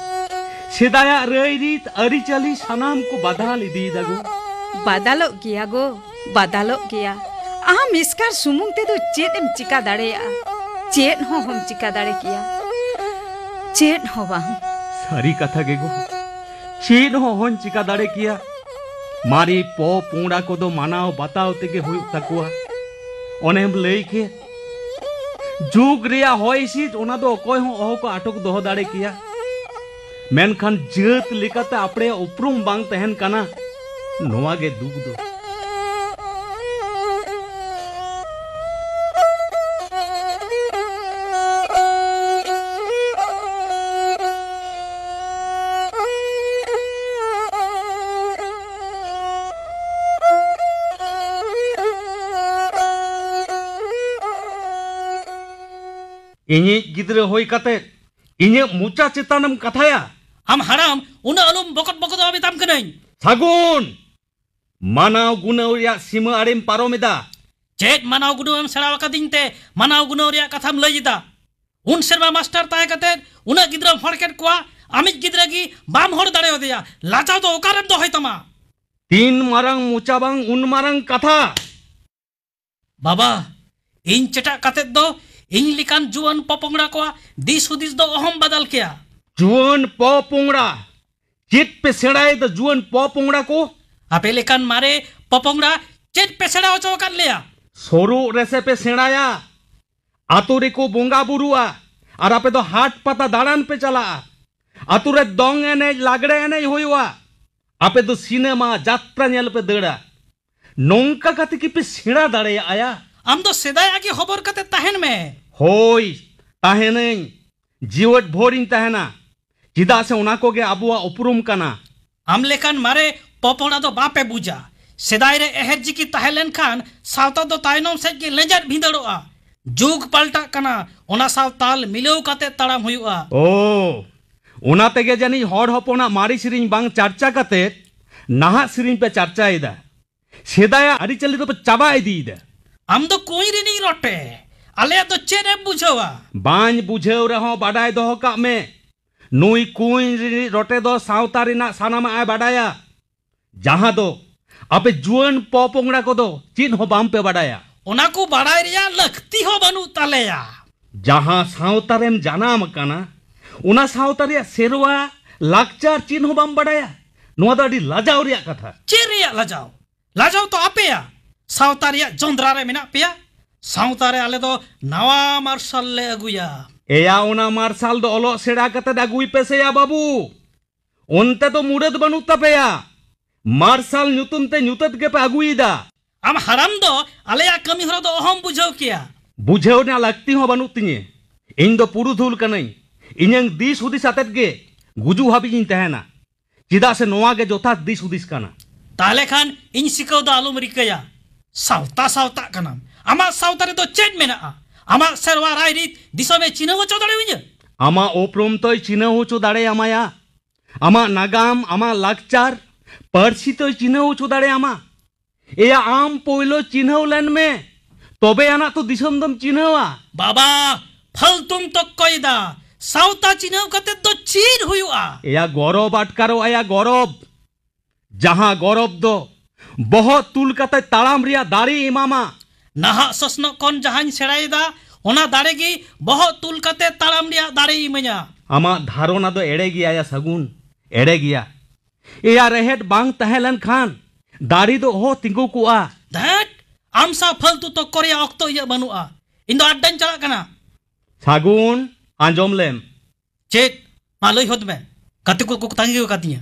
ᱥᱮᱫᱟᱭᱟᱜ ᱨᱟᱹᱭ ᱨᱤᱛ ᱟᱹᱨᱤᱪᱟᱹᱞᱤ ᱥᱟᱱᱟᱢ ᱠᱚ ᱵᱟᱫᱟᱞ ᱤᱫᱤᱭᱮᱫᱟ ᱜᱳ᱾ ᱵᱟᱫᱟᱞᱚᱜ ᱜᱮᱭᱟ ᱜᱳ, ᱵᱟᱫᱟᱞᱚᱜ ᱜᱮᱭᱟ᱾ ᱟᱢ ᱮᱥᱠᱟᱨ ᱥᱩᱢᱩᱝ ᱛᱮᱫᱚ ᱪᱮᱫ ᱮᱢ ᱪᱤᱠᱟ ᱫᱟᱲᱮᱭᱟᱜᱼᱟ? ᱪᱮᱫ ᱦᱚᱸ ᱦᱚᱢ ᱪᱤᱠᱟ ᱫᱟᱲᱮ ᱠᱮᱭᱟ, ᱪᱮᱫ ᱦᱚᱸ ᱵᱟᱝ᱾ ᱥᱟᱹᱨᱤ ᱠᱟᱛᱷᱟ ᱜᱮ ᱜᱳ, ᱪᱮᱫ ᱦᱚᱸ ᱦᱚᱧ ᱪᱤᱠᱟ ᱫᱟᱲᱮ ᱠᱮᱭᱟ᱾ ᱢᱟᱨᱮ ᱯᱚ ᱯᱩᱸᱲᱟ ᱠᱚᱫᱚ ᱢᱟᱱᱟᱣ ᱵᱟᱛᱟᱣ ᱛᱮᱜᱮ ᱦᱩᱭᱩᱜ ᱛᱟᱠᱚᱣᱟ᱾ ᱚᱱᱮᱢ ᱞᱟᱹᱭ ᱠᱮᱫ, ᱡᱩᱜᱽ ᱨᱮᱭᱟᱜ ᱦᱚᱭ ᱦᱤᱸᱥᱤᱫ, ᱚᱱᱟ ᱫᱚ ᱚᱠᱚᱭ ᱦᱚᱸ ᱚᱦᱚ ᱠᱚ ᱟᱴᱚᱠ ᱫᱚᱦᱚ ᱫᱟᱲᱮ ᱠᱮᱭᱟ᱾ ᱢᱮᱱᱠᱷᱟᱱ ᱡᱟᱹᱛ ᱞᱮᱠᱟᱛᱮ ᱟᱯᱲᱮᱭᱟᱜ ᱩᱯᱨᱩᱢ ᱵᱟᱝ ᱛᱟᱦᱮᱱ ᱠᱟᱱᱟ, ᱱᱚᱣᱟ ᱜᱮ ᱫᱩᱠ ᱫᱚ᱾ ᱤᱧᱤᱡ ᱜᱤᱫᱽᱨᱟᱹ ᱦᱩᱭ ᱠᱟᱛᱮ ᱤᱧᱟᱹᱜ ᱢᱚᱪᱟ ᱪᱮᱛᱟᱱᱮᱢ ᱠᱟᱛᱷᱟᱭᱟ? ᱟᱢ ᱦᱟᱲᱟᱢ, ᱩᱱᱟᱹᱜ ᱟᱞᱚᱢ ᱵᱚᱠᱚᱛ ᱵᱚᱠᱚᱛᱚᱜᱼᱟ ᱢᱮᱛᱟᱢ ᱠᱟᱹᱱᱟᱹᱧ᱾ ᱥᱟᱹᱜᱩᱱ! ᱢᱟᱱᱟᱣ ᱜᱩᱱᱟᱹᱣ ᱨᱮᱭᱟᱜ ᱥᱤᱢᱟᱹ ᱟᱲᱮᱢ ᱯᱟᱨᱚᱢ ᱮᱫᱟ᱾ ᱪᱮᱫ ᱢᱟᱱᱟᱣ ᱜᱩᱱᱟᱹᱣ ᱮᱢ ᱥᱮᱬᱟ ᱟᱠᱟᱫᱤᱧ ᱛᱮ ᱢᱟᱱᱟᱣ ᱜᱩᱱᱟᱹᱣ ᱨᱮᱭᱟᱜ ᱠᱟᱛᱷᱟᱢ ᱞᱟᱹᱭ ᱮᱫᱟ? ᱩᱱ ᱥᱮᱨᱢᱟ ᱢᱟᱥᱴᱟᱨ ᱛᱟᱦᱮᱸ ᱠᱟᱛᱮ ᱩᱱᱟᱹᱜ ᱜᱤᱫᱽᱨᱟᱹᱢ ᱦᱚᱲ ᱠᱮᱫ ᱠᱚᱣᱟ, ᱟᱢᱤᱡ ᱜᱤᱫᱽᱨᱟᱹ ᱜᱮ ᱵᱟᱢ ᱦᱚᱲ ᱫᱟᱲᱮᱭᱟᱫᱮᱭᱟ᱾ ᱞᱟᱡᱟᱣ ᱫᱚ ᱚᱠᱟᱨᱮᱢ ᱫᱚᱦᱚᱭ ᱛᱟᱢᱟ? ᱛᱤᱱ ᱢᱟᱨᱟᱝ ᱢᱚᱪᱟ ᱵᱟᱝ ᱩᱱ ᱢᱟᱨᱟᱝ ᱠᱟᱛᱷᱟ᱾ ᱵᱟᱵᱟ, ᱤᱧ ᱪᱮᱴᱟᱜ ᱠᱟᱛᱮ ᱫᱚ ᱤᱧ ᱞᱮᱠᱟᱱ ᱡᱩᱣᱟᱹᱱ ᱯᱚᱯᱚᱝᱲᱟ ᱠᱚᱣᱟᱜ ᱫᱤᱥ ᱦᱩᱫᱤᱥ ᱫᱚ ᱚᱦᱚᱢ ᱵᱟᱫᱟᱞ ᱠᱮᱭᱟ᱾ ᱡᱩᱣᱟᱹᱱ ᱯᱚᱯᱚᱝᱲᱟ, ᱪᱮᱫ ᱯᱮ ᱥᱮᱬᱟᱭᱮᱫᱟ ᱡᱩᱣᱟᱹᱱ ᱯᱚᱯᱚᱝᱲᱟ ᱠᱚ? ᱟᱯᱮ ᱞᱮᱠᱟᱱ ᱢᱟᱨᱮ ᱯᱚᱯᱚᱝᱲᱟ ᱪᱮᱫ ᱯᱮ ᱥᱮᱬᱟ ᱦᱚᱪᱚ ᱟᱠᱟᱫ ᱞᱮᱭᱟ? ᱥᱳᱨᱳᱜ ᱨᱮᱥᱮ ᱯᱮ ᱥᱮᱬᱟᱭᱟ, ᱟᱛᱳ ᱨᱮᱠᱚ ᱵᱚᱸᱜᱟ ᱵᱩᱨᱩᱜᱼᱟ ᱟᱨ ᱟᱯᱮ ᱫᱚ ᱦᱟᱴ ᱯᱟᱛᱟ ᱫᱟᱬᱟᱱ ᱯᱮ ᱪᱟᱞᱟᱜᱼᱟ᱾ ᱟᱛᱳ ᱨᱮ ᱫᱚᱝ ᱮᱱᱮᱡ ᱞᱟᱜᱽᱲᱮ ᱮᱱᱮᱡ ᱦᱩᱭᱩᱜᱼᱟ, ᱟᱯᱮ ᱫᱚ ᱥᱤᱱᱮᱢᱟ ᱡᱟᱛᱨᱟ ᱧᱮᱞ ᱯᱮ ᱫᱟᱹᱲᱟ᱾ ᱱᱚᱝᱠᱟ ᱠᱟᱛᱮ ᱠᱤ ᱯᱮ ᱥᱮᱬᱟ ᱫᱟᱲᱮᱭᱟᱜᱼᱟ? ᱟᱢ ᱫᱚ ᱥᱮᱫᱟᱭᱟᱜ ᱜᱮ ᱦᱚᱵᱚᱨ ᱠᱟᱛᱮ ᱛᱟᱦᱮᱱ ᱢᱮ᱾ ᱦᱳᱭ, ᱛᱟᱦᱮᱱᱟᱹᱧ, ᱡᱤᱣᱮᱫ ᱵᱷᱳᱨᱤᱧ ᱛᱟᱦᱮᱱᱟ, ᱪᱮᱫᱟᱜ ᱥᱮ ᱚᱱᱟ ᱠᱚᱜᱮ ᱟᱵᱚᱣᱟᱜ ᱩᱯᱨᱩᱢ ᱠᱟᱱᱟ᱾ ᱟᱢ ᱞᱮᱠᱟᱱ ᱢᱟᱨᱮ ᱯᱚᱯᱚᱲᱟ ᱫᱚ ᱵᱟᱯᱮ ᱵᱩᱡᱟ᱾ ᱥᱮᱫᱟᱭ ᱨᱮ ᱮᱦᱮᱨ ᱡᱤᱠᱤ ᱛᱟᱦᱮᱸ ᱞᱮᱱᱠᱷᱟᱱ ᱥᱟᱶᱛᱟ ᱫᱚ ᱛᱟᱭᱱᱚᱢ ᱥᱮᱫ ᱜᱮ ᱞᱮᱸᱡᱮᱫ ᱵᱷᱤᱸᱫᱟᱹᱲᱚᱜᱼᱟ᱾ ᱡᱩᱜᱽ ᱯᱟᱞᱴᱟᱜ ᱠᱟᱱᱟ, ᱚᱱᱟ ᱥᱟᱶ ᱛᱟᱞ ᱢᱤᱞᱟᱹᱣ ᱠᱟᱛᱮ ᱛᱟᱲᱟᱢ ᱦᱩᱭᱩᱜᱼᱟ᱾ ᱳ, ᱚᱱᱟ ᱛᱮᱜᱮ ᱡᱟᱹᱱᱤᱡ ᱦᱚᱲ ᱦᱚᱯᱚᱱᱟᱜ ᱢᱟᱨᱮ ᱥᱮᱨᱮᱧ ᱵᱟᱝ ᱪᱟᱨᱪᱟ ᱠᱟᱛᱮ ᱱᱟᱦᱟᱜ ᱥᱮᱨᱮᱧ ᱯᱮ ᱪᱟᱨᱪᱟᱭᱮᱫᱟ᱾ ᱥᱮᱫᱟᱭᱟᱜ ᱟᱹᱨᱤᱪᱟᱹᱞᱤ ᱫᱚᱯᱮ ᱪᱟᱵᱟ ᱤᱫᱤᱭᱮᱫᱟ᱾ ᱟᱢ ᱫᱚ ᱠᱩᱸᱧ ᱨᱤᱱᱤᱡ ᱨᱚᱴᱮ, ᱟᱞᱮᱭᱟᱜ ᱫᱚ ᱪᱮᱫ ᱮᱢ ᱵᱩᱡᱷᱟᱹᱣᱟ? ᱵᱟᱹᱧ ᱵᱩᱡᱷᱟᱹᱣ ᱨᱮᱦᱚᱸ ᱵᱟᱰᱟᱭ ᱫᱚᱦᱚ ᱠᱟᱜ ᱢᱮ, ᱱᱩᱭ ᱠᱩᱸᱧ ᱨᱤᱱᱤᱡ ᱨᱚᱴᱮ ᱫᱚ ᱥᱟᱶᱛᱟ ᱨᱮᱱᱟᱜ ᱥᱟᱱᱟᱢᱟᱜ ᱮ ᱵᱟᱰᱟᱭᱟ, ᱡᱟᱦᱟᱸ ᱫᱚ ᱟᱯᱮ ᱡᱩᱣᱟᱹᱱ ᱯᱚᱯᱚᱝᱲᱟ ᱠᱚᱫᱚ ᱪᱮᱫ ᱦᱚᱸ ᱵᱟᱝ ᱯᱮ ᱵᱟᱰᱟᱭᱟ᱾ ᱚᱱᱟ ᱠᱚ ᱵᱟᱰᱟᱭ ᱨᱮᱭᱟᱜ ᱞᱟᱹᱠᱛᱤ ᱦᱚᱸ ᱵᱟᱹᱱᱩᱜ ᱛᱟᱞᱮᱭᱟ᱾ ᱡᱟᱦᱟᱸ ᱥᱟᱶᱛᱟ ᱨᱮᱢ ᱡᱟᱱᱟᱢ ᱟᱠᱟᱱᱟ, ᱚᱱᱟ ᱥᱟᱶᱛᱟ ᱨᱮᱭᱟᱜ ᱥᱮᱨᱣᱟ, ᱞᱟᱠᱪᱟᱨ ᱪᱮᱫ ᱦᱚᱸ ᱵᱟᱢ ᱵᱟᱰᱟᱭᱟ᱾ ᱱᱚᱣᱟ ᱫᱚ ᱟᱹᱰᱤ ᱞᱟᱡᱟᱣ ᱨᱮᱭᱟᱜ ᱠᱟᱛᱷᱟ᱾ ᱪᱮᱫ ᱨᱮᱭᱟᱜ ᱞᱟᱡᱟᱣ? ᱞᱟᱡᱟᱣ ᱛᱚ ᱟᱯᱮᱭᱟ᱾ ᱥᱟᱶᱛᱟ ᱨᱮᱭᱟᱜ ᱡᱚᱸᱫᱽᱨᱟ ᱨᱮ ᱢᱮᱱᱟᱜ ᱯᱮᱭᱟ᱾ ᱥᱟᱶᱛᱟ ᱨᱮ ᱟᱞᱮ ᱫᱚ ᱱᱟᱣᱟ ᱢᱟᱨᱥᱟᱞ ᱞᱮ ᱟᱹᱜᱩᱭᱟ᱾ ᱮᱭᱟ, ᱚᱱᱟ ᱢᱟᱨᱥᱟᱞ ᱫᱚ ᱚᱞᱚᱜ ᱥᱮᱬᱟ ᱠᱟᱛᱮ ᱟᱹᱜᱩᱭ ᱯᱮ ᱥᱮᱭᱟ ᱵᱟᱹᱵᱩ᱾ ᱚᱱᱛᱮ ᱫᱚ ᱢᱩᱨᱟᱹᱫ ᱵᱟᱹᱱᱩᱜ ᱛᱟᱯᱮᱭᱟ᱾ ᱢᱟᱨᱥᱟᱞ ᱧᱩᱛᱩᱢ ᱛᱮ ᱧᱩᱛᱟᱹᱛ ᱜᱮᱯᱮ ᱟᱹᱜᱩᱭᱮᱫᱟ᱾ ᱟᱢ ᱦᱟᱲᱟᱢ ᱫᱚ ᱟᱞᱮᱭᱟᱜ ᱠᱟᱹᱢᱤ ᱦᱚᱨᱟ ᱫᱚ ᱚᱦᱚᱢ ᱵᱩᱡᱷᱟᱹᱣ ᱠᱮᱭᱟ᱾ ᱵᱩᱡᱷᱟᱹᱣ ᱨᱮᱱᱟᱜ ᱞᱟᱹᱠᱛᱤ ᱦᱚᱸ ᱵᱟᱹᱱᱩᱜ ᱛᱤᱧᱟᱹ᱾ ᱤᱧ ᱫᱚ ᱯᱩᱨᱩᱫᱷᱩᱞ ᱠᱟᱹᱱᱟᱹᱧ᱾ ᱤᱧᱟᱹᱝ ᱫᱤᱥ ᱦᱩᱫᱤᱥ ᱟᱛᱮᱫ ᱜᱮ ᱜᱩᱡᱩᱜ ᱦᱟᱹᱵᱤᱡ ᱤᱧ ᱛᱟᱦᱮᱱᱟ, ᱪᱮᱫᱟᱜ ᱥᱮ ᱱᱚᱣᱟ ᱜᱮ ᱡᱚᱛᱷᱟᱛ ᱫᱤᱥ ᱦᱩᱫᱤᱥ ᱠᱟᱱᱟ᱾ ᱛᱟᱦᱞᱮ ᱠᱷᱟᱱ ᱤᱧ ᱥᱤᱠᱟᱹᱣ ᱫᱚ ᱟᱞᱚᱢ ᱨᱤᱠᱟᱹᱭᱟ᱾ ᱥᱟᱶᱛᱟ ᱥᱟᱶᱛᱟᱜ ᱠᱟᱱᱟᱢ᱾ ᱟᱢᱟᱜ ᱥᱟᱶᱛᱟ ᱨᱮᱫᱚ ᱪᱮᱫ ᱢᱮᱱᱟᱜᱼᱟ? ᱟᱢᱟᱜ ᱥᱮᱨᱣᱟ ᱨᱟᱭᱨᱤᱛ ᱫᱤᱥᱚᱢᱮ ᱪᱤᱱᱦᱟᱹᱣ ᱦᱚᱪᱚ ᱫᱟᱲᱮᱭᱟᱹᱧᱟᱹ? ᱟᱢᱟᱜ ᱩᱯᱨᱩᱢ ᱛᱚᱭ ᱪᱤᱱᱦᱟᱹᱣ ᱦᱚᱪᱚ ᱫᱟᱲᱮᱭᱟᱢᱟᱭᱟ᱾ ᱟᱢᱟᱜ ᱱᱟᱜᱟᱢ, ᱟᱢᱟᱜ ᱞᱟᱠᱪᱟᱨ, ᱯᱟᱹᱨᱥᱤ ᱛᱚᱭ ᱪᱤᱱᱦᱟᱹᱣ ᱦᱚᱪᱚ ᱫᱟᱲᱮᱭᱟᱢᱟ᱾ ᱮᱭᱟ, ᱟᱢ ᱯᱳᱭᱞᱳ ᱪᱤᱱᱦᱟᱹᱣ ᱞᱮᱱ ᱢᱮ, ᱛᱚᱵᱮ ᱟᱱᱟᱜ ᱛᱚ ᱫᱤᱥᱚᱢ ᱫᱚᱢ ᱪᱤᱱᱦᱟᱹᱣᱟ᱾ ᱵᱟᱵᱟ, ᱯᱷᱟᱞᱛᱩᱢ ᱛᱚᱠᱠᱚᱭᱮᱫᱟ᱾ ᱥᱟᱶᱛᱟ ᱪᱤᱱᱦᱟᱹᱣ ᱠᱟᱛᱮ ᱫᱚ ᱪᱮᱫ ᱦᱩᱭᱩᱜᱼᱟ? ᱮᱭᱟ, ᱜᱚᱨᱚᱵ ᱟᱴᱠᱟᱨᱚᱜ ᱟᱭᱟ, ᱜᱚᱨᱚᱵ᱾ ᱡᱟᱦᱟᱸ ᱜᱚᱨᱚᱵ ᱫᱚ ᱵᱚᱦᱚᱜ ᱛᱩᱞ ᱠᱟᱛᱮ ᱛᱟᱲᱟᱢ ᱨᱮᱭᱟᱜ ᱫᱟᱲᱮ ᱮᱢᱟᱢᱟ᱾ ᱱᱟᱦᱟᱜ ᱥᱚᱥᱱᱚᱜ ᱠᱷᱚᱱ ᱡᱟᱦᱟᱸᱧ ᱥᱮᱬᱟᱭᱮᱫᱟ, ᱚᱱᱟ ᱫᱟᱲᱮ ᱜᱮ ᱵᱚᱦᱚᱜ ᱛᱩᱞ ᱠᱟᱛᱮ ᱛᱟᱲᱟᱢ ᱨᱮᱭᱟᱜ ᱫᱟᱲᱮᱭ ᱤᱢᱟᱹᱧᱟ᱾ ᱟᱢᱟᱜ ᱫᱷᱟᱨᱚᱱᱟ ᱫᱚ ᱮᱲᱮ ᱜᱮᱭᱟ ᱭᱟ ᱥᱟᱹᱜᱩᱱ᱾ ᱮᱲᱮ ᱜᱮᱭᱟ᱾ ᱮᱭᱟ, ᱨᱮᱦᱮᱫ ᱵᱟᱝ ᱛᱟᱦᱮᱸ ᱞᱮᱱ ᱠᱷᱟᱱ ᱫᱟᱨᱮ ᱫᱚ ᱚᱦᱚ ᱛᱤᱸᱜᱩ ᱠᱚᱜᱼᱟ᱾ ᱫᱷᱮᱴ! ᱟᱢ ᱥᱟᱶ ᱯᱷᱟᱞᱛᱩ ᱛᱚᱠᱠᱚ ᱨᱮᱭᱟᱜ ᱚᱠᱛᱚ ᱤᱧᱟᱹᱜ ᱵᱟᱹᱱᱩᱜᱼᱟ᱾ ᱤᱧ ᱫᱚ ᱟᱰᱰᱟᱧ ᱪᱟᱞᱟᱜ ᱠᱟᱱᱟ᱾ ᱥᱟᱹᱜᱩᱱ, ᱟᱸᱡᱚᱢ ᱞᱮᱢ᱾ ᱪᱮᱫ? ᱢᱟ ᱞᱟᱹᱭ ᱦᱚᱫ ᱢᱮ᱾ ᱜᱟᱛᱮ ᱠᱚᱠᱚ ᱛᱟᱺᱜᱤ ᱟᱠᱟᱫᱤᱧᱟ᱾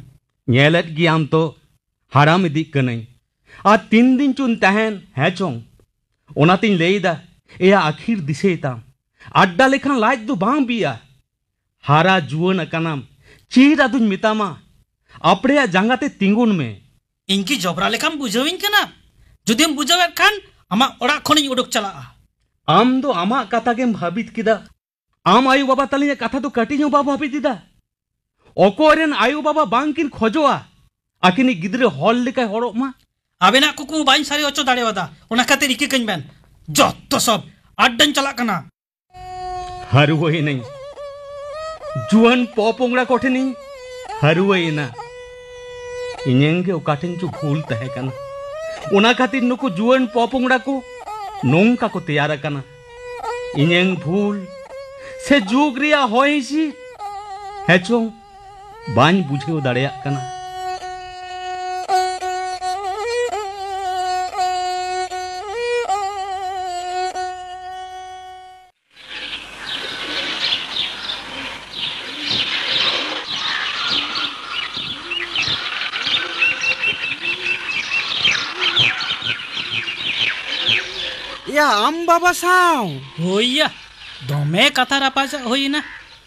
ᱧᱮᱞᱮᱫ ᱜᱮᱭᱟᱢ ᱛᱚ, ᱦᱟᱲᱟᱢ ᱤᱫᱤᱜ ᱠᱟᱹᱱᱟᱹᱧ᱾ ᱟᱨ ᱛᱤᱱ ᱫᱤᱱ ᱪᱚᱧ ᱛᱟᱦᱮᱱ, ᱦᱮᱸ ᱪᱚᱝ? ᱚᱱᱟᱛᱤᱧ ᱞᱟᱹᱭ ᱮᱫᱟ, ᱮᱭᱟ ᱟᱹᱠᱷᱤᱨ ᱫᱤᱥᱟᱹᱭ ᱛᱟᱢ, ᱟᱰᱰᱟ ᱞᱮᱠᱷᱟᱱ ᱞᱟᱡ ᱫᱚ ᱵᱟᱝ ᱵᱤᱜᱼᱟ᱾ ᱦᱟᱨᱟ ᱡᱩᱣᱟᱹᱱ ᱟᱠᱟᱱᱟᱢ, ᱪᱮᱫ ᱟᱫᱚᱧ ᱢᱮᱛᱟᱢᱟ? ᱟᱯᱲᱮᱭᱟᱜ ᱡᱟᱸᱜᱟ ᱛᱮ ᱛᱤᱸᱜᱩᱱ ᱢᱮ᱾ ᱤᱧ ᱠᱤ ᱡᱚᱵᱨᱟ ᱞᱮᱠᱟᱢ ᱵᱩᱡᱷᱟᱹᱣᱤᱧ ᱠᱟᱱᱟ? ᱡᱩᱫᱤᱢ ᱵᱩᱡᱷᱟᱹᱣᱮᱫ ᱠᱷᱟᱱ, ᱟᱢᱟᱜ ᱚᱲᱟᱜ ᱠᱷᱚᱱᱤᱧ ᱩᱰᱩᱠ ᱪᱟᱞᱟᱜᱼᱟ᱾ ᱟᱢ ᱫᱚ ᱟᱢᱟᱜ ᱠᱟᱛᱷᱟ ᱜᱮᱢ ᱵᱷᱟᱹᱵᱤᱛ ᱠᱮᱫᱟ᱾ ᱟᱢ ᱟᱭᱳ ᱵᱟᱵᱟ ᱛᱟᱹᱞᱤᱧᱟᱜ ᱠᱟᱛᱷᱟ ᱫᱚ ᱠᱟᱹᱴᱤᱡ ᱦᱚᱸ ᱵᱟᱢ ᱵᱷᱟᱹᱵᱤᱛ ᱮᱫᱟ᱾ ᱚᱠᱚᱭ ᱨᱮᱱ ᱟᱭᱳ ᱵᱟᱵᱟ ᱵᱟᱝ ᱠᱤᱱ ᱠᱷᱚᱡᱚᱜᱼᱟ ᱟᱹᱠᱤᱱᱤᱡ ᱜᱤᱫᱽᱨᱟᱹ ᱦᱚᱲ ᱞᱮᱠᱟᱭ ᱦᱚᱲᱚᱜ ᱢᱟ? ᱟᱵᱮᱱᱟᱜ ᱠᱩᱠᱢᱩ ᱵᱟᱹᱧ ᱥᱟᱹᱨᱤ ᱦᱚᱪᱚ ᱫᱟᱲᱮᱭᱟᱫᱟ, ᱚᱱᱟ ᱠᱷᱟᱹᱛᱤᱨ ᱤᱠᱟᱹ ᱠᱟᱹᱧ ᱵᱮᱱ᱾ ᱡᱚᱛᱚ ᱥᱚᱵ ᱟᱰᱰᱟᱧ ᱪᱟᱞᱟᱜ ᱠᱟᱱᱟ᱾ ᱦᱟᱹᱨᱣᱟᱹᱭᱮᱱᱟᱹᱧ᱾ ᱡᱩᱣᱟᱹᱱ ᱯᱚᱯᱚᱝᱲᱟ ᱠᱚᱴᱷᱮᱱᱤᱧ ᱦᱟᱹᱨᱣᱟᱹᱭᱮᱱᱟ᱾ ᱤᱧᱟᱹᱝ ᱜᱮ ᱚᱠᱟ ᱴᱷᱮᱱ ᱪᱚ ᱵᱷᱩᱞ ᱛᱟᱦᱮᱸ ᱠᱟᱱᱟ᱾ ᱚᱱᱟ ᱠᱷᱟᱹᱛᱤᱨ ᱱᱩᱠᱩ ᱡᱩᱣᱟᱹᱱ ᱯᱚᱯᱚᱝᱲᱟ ᱠᱚ ᱱᱚᱝᱠᱟ ᱠᱚ ᱛᱮᱭᱟᱨ ᱟᱠᱟᱱᱟ᱾ ᱤᱧᱟᱹᱝ ᱵᱷᱩᱞ ᱥᱮ ᱡᱩᱜᱽ ᱨᱮᱭᱟᱜ ᱦᱚᱭ ᱦᱤᱸᱥᱤᱫ? ᱦᱮᱸ ᱪᱚᱝ, ᱵᱟᱹᱧ ᱵᱩᱡᱷᱟᱹᱣ ᱫᱟᱲᱮᱭᱟᱜ ᱠᱟᱱᱟ᱾ ᱭᱟ, ᱟᱢ ᱵᱟᱵᱟ ᱥᱟᱶ? ᱦᱳᱭ ᱭᱟ, ᱫᱚᱢᱮ ᱠᱟᱛᱷᱟ ᱨᱟᱯᱟᱪᱟᱜ ᱦᱩᱭ ᱮᱱᱟ᱾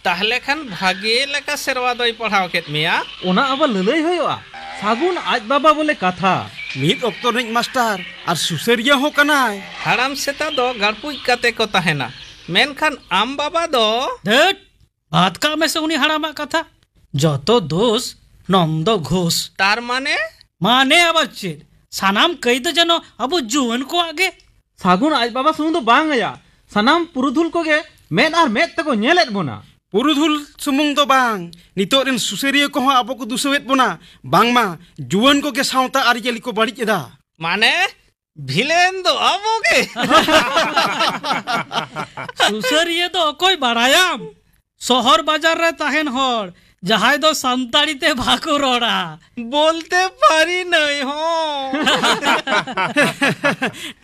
ᱛᱟᱦᱞᱮ ᱠᱷᱟᱱ ᱵᱷᱟᱜᱮ ᱞᱮᱠᱟ ᱥᱮᱨᱣᱟ ᱫᱚᱭ ᱯᱟᱲᱦᱟᱣ ᱠᱮᱫ ᱢᱮᱭᱟ᱾ ᱚᱱᱟ ᱟᱵᱟᱨ ᱞᱟᱹᱞᱟᱹᱭ ᱦᱩᱭᱩᱜᱼᱟ? ᱥᱟᱹᱜᱩᱱ ᱟᱡ ᱵᱟᱵᱟ ᱵᱚᱞᱮ ᱠᱟᱛᱷᱟ᱾ ᱢᱤᱫ ᱚᱠᱛᱚ ᱨᱤᱱᱤᱡ ᱢᱟᱥᱴᱟᱨ ᱟᱨ ᱥᱩᱥᱟᱹᱨᱤᱭᱟᱹ ᱦᱚᱸ ᱠᱟᱱᱟᱭ᱾ ᱦᱟᱲᱟᱢ ᱥᱮᱛᱟ ᱫᱚ ᱜᱟᱲᱯᱩᱡ ᱠᱟᱛᱮ ᱠᱚ ᱛᱟᱦᱮᱱᱟ, ᱢᱮᱱᱠᱷᱟᱱ ᱟᱢ ᱵᱟᱵᱟ ᱫᱚ ᱫᱷᱟᱹᱴ! ᱵᱟᱫ ᱠᱟᱜ ᱢᱮᱥᱮ ᱩᱱᱤ ᱦᱟᱲᱟᱢᱟᱜ ᱠᱟᱛᱷᱟ᱾ ᱡᱚᱛᱚ ᱫᱳᱥ ᱱᱚᱱᱫᱚ ᱜᱷᱳᱥ᱾ ᱛᱟᱨ ᱢᱟᱱᱮ? ᱢᱟᱱᱮ ᱟᱵᱟᱨ ᱪᱮᱫ? ᱥᱟᱱᱟᱢ ᱠᱟᱹᱭ ᱫᱚ ᱡᱮᱱᱚ ᱟᱵᱚ ᱡᱩᱣᱟᱹᱱ ᱠᱚᱣᱟᱜ ᱜᱮ᱾ ᱥᱟᱹᱜᱩᱱ ᱟᱡ ᱵᱟᱵᱟ ᱥᱩᱢᱩᱝ ᱫᱚ ᱵᱟᱝ ᱭᱟ, ᱥᱟᱱᱟᱢ ᱯᱩᱨᱩᱫᱷᱩᱞ ᱠᱚᱜᱮ ᱢᱮᱫ ᱟᱨ ᱢᱮᱫ ᱛᱮᱠᱚ ᱧᱮᱞᱮᱫ ᱵᱚᱱᱟ᱾ ᱯᱩᱨᱩᱫᱷᱩᱞ ᱥᱩᱢᱩᱝ ᱫᱚ ᱵᱟᱝ, ᱱᱤᱛᱚᱜ ᱨᱮᱱ ᱥᱩᱥᱟᱹᱨᱤᱭᱟᱹ ᱠᱚᱦᱚᱸ ᱟᱵᱚ ᱠᱚ ᱫᱩᱥᱟᱹᱣᱮᱫ ᱵᱚᱱᱟ, ᱵᱟᱝᱢᱟ ᱡᱩᱣᱟᱹᱱ ᱠᱚᱜᱮ ᱥᱟᱶᱛᱟ ᱟᱹᱨᱤᱪᱟᱹᱞᱤ ᱠᱚ ᱵᱟᱹᱲᱤᱡ ᱮᱫᱟ᱾ ᱢᱟᱱᱮ, ᱵᱷᱤᱞᱮᱱ ᱫᱚ ᱟᱵᱚ ᱜᱮ᱾ ᱥᱩᱥᱟᱹᱨᱤᱭᱟᱹ ᱫᱚ ᱚᱠᱚᱭ ᱵᱟᱲᱟᱭᱟᱢ? ᱥᱚᱦᱚᱨ ᱵᱟᱡᱟᱨ ᱨᱮ ᱛᱟᱦᱮᱱ ᱦᱚᱲ, ᱡᱟᱦᱟᱸᱭ ᱫᱚ ᱥᱟᱱᱛᱟᱲᱤ ᱛᱮ ᱵᱟᱠᱚ ᱨᱚᱲᱟ᱾ ᱵᱚᱞᱛᱮ ᱯᱟᱨᱤ ᱱᱟᱹᱭ ᱦᱚᱸ᱾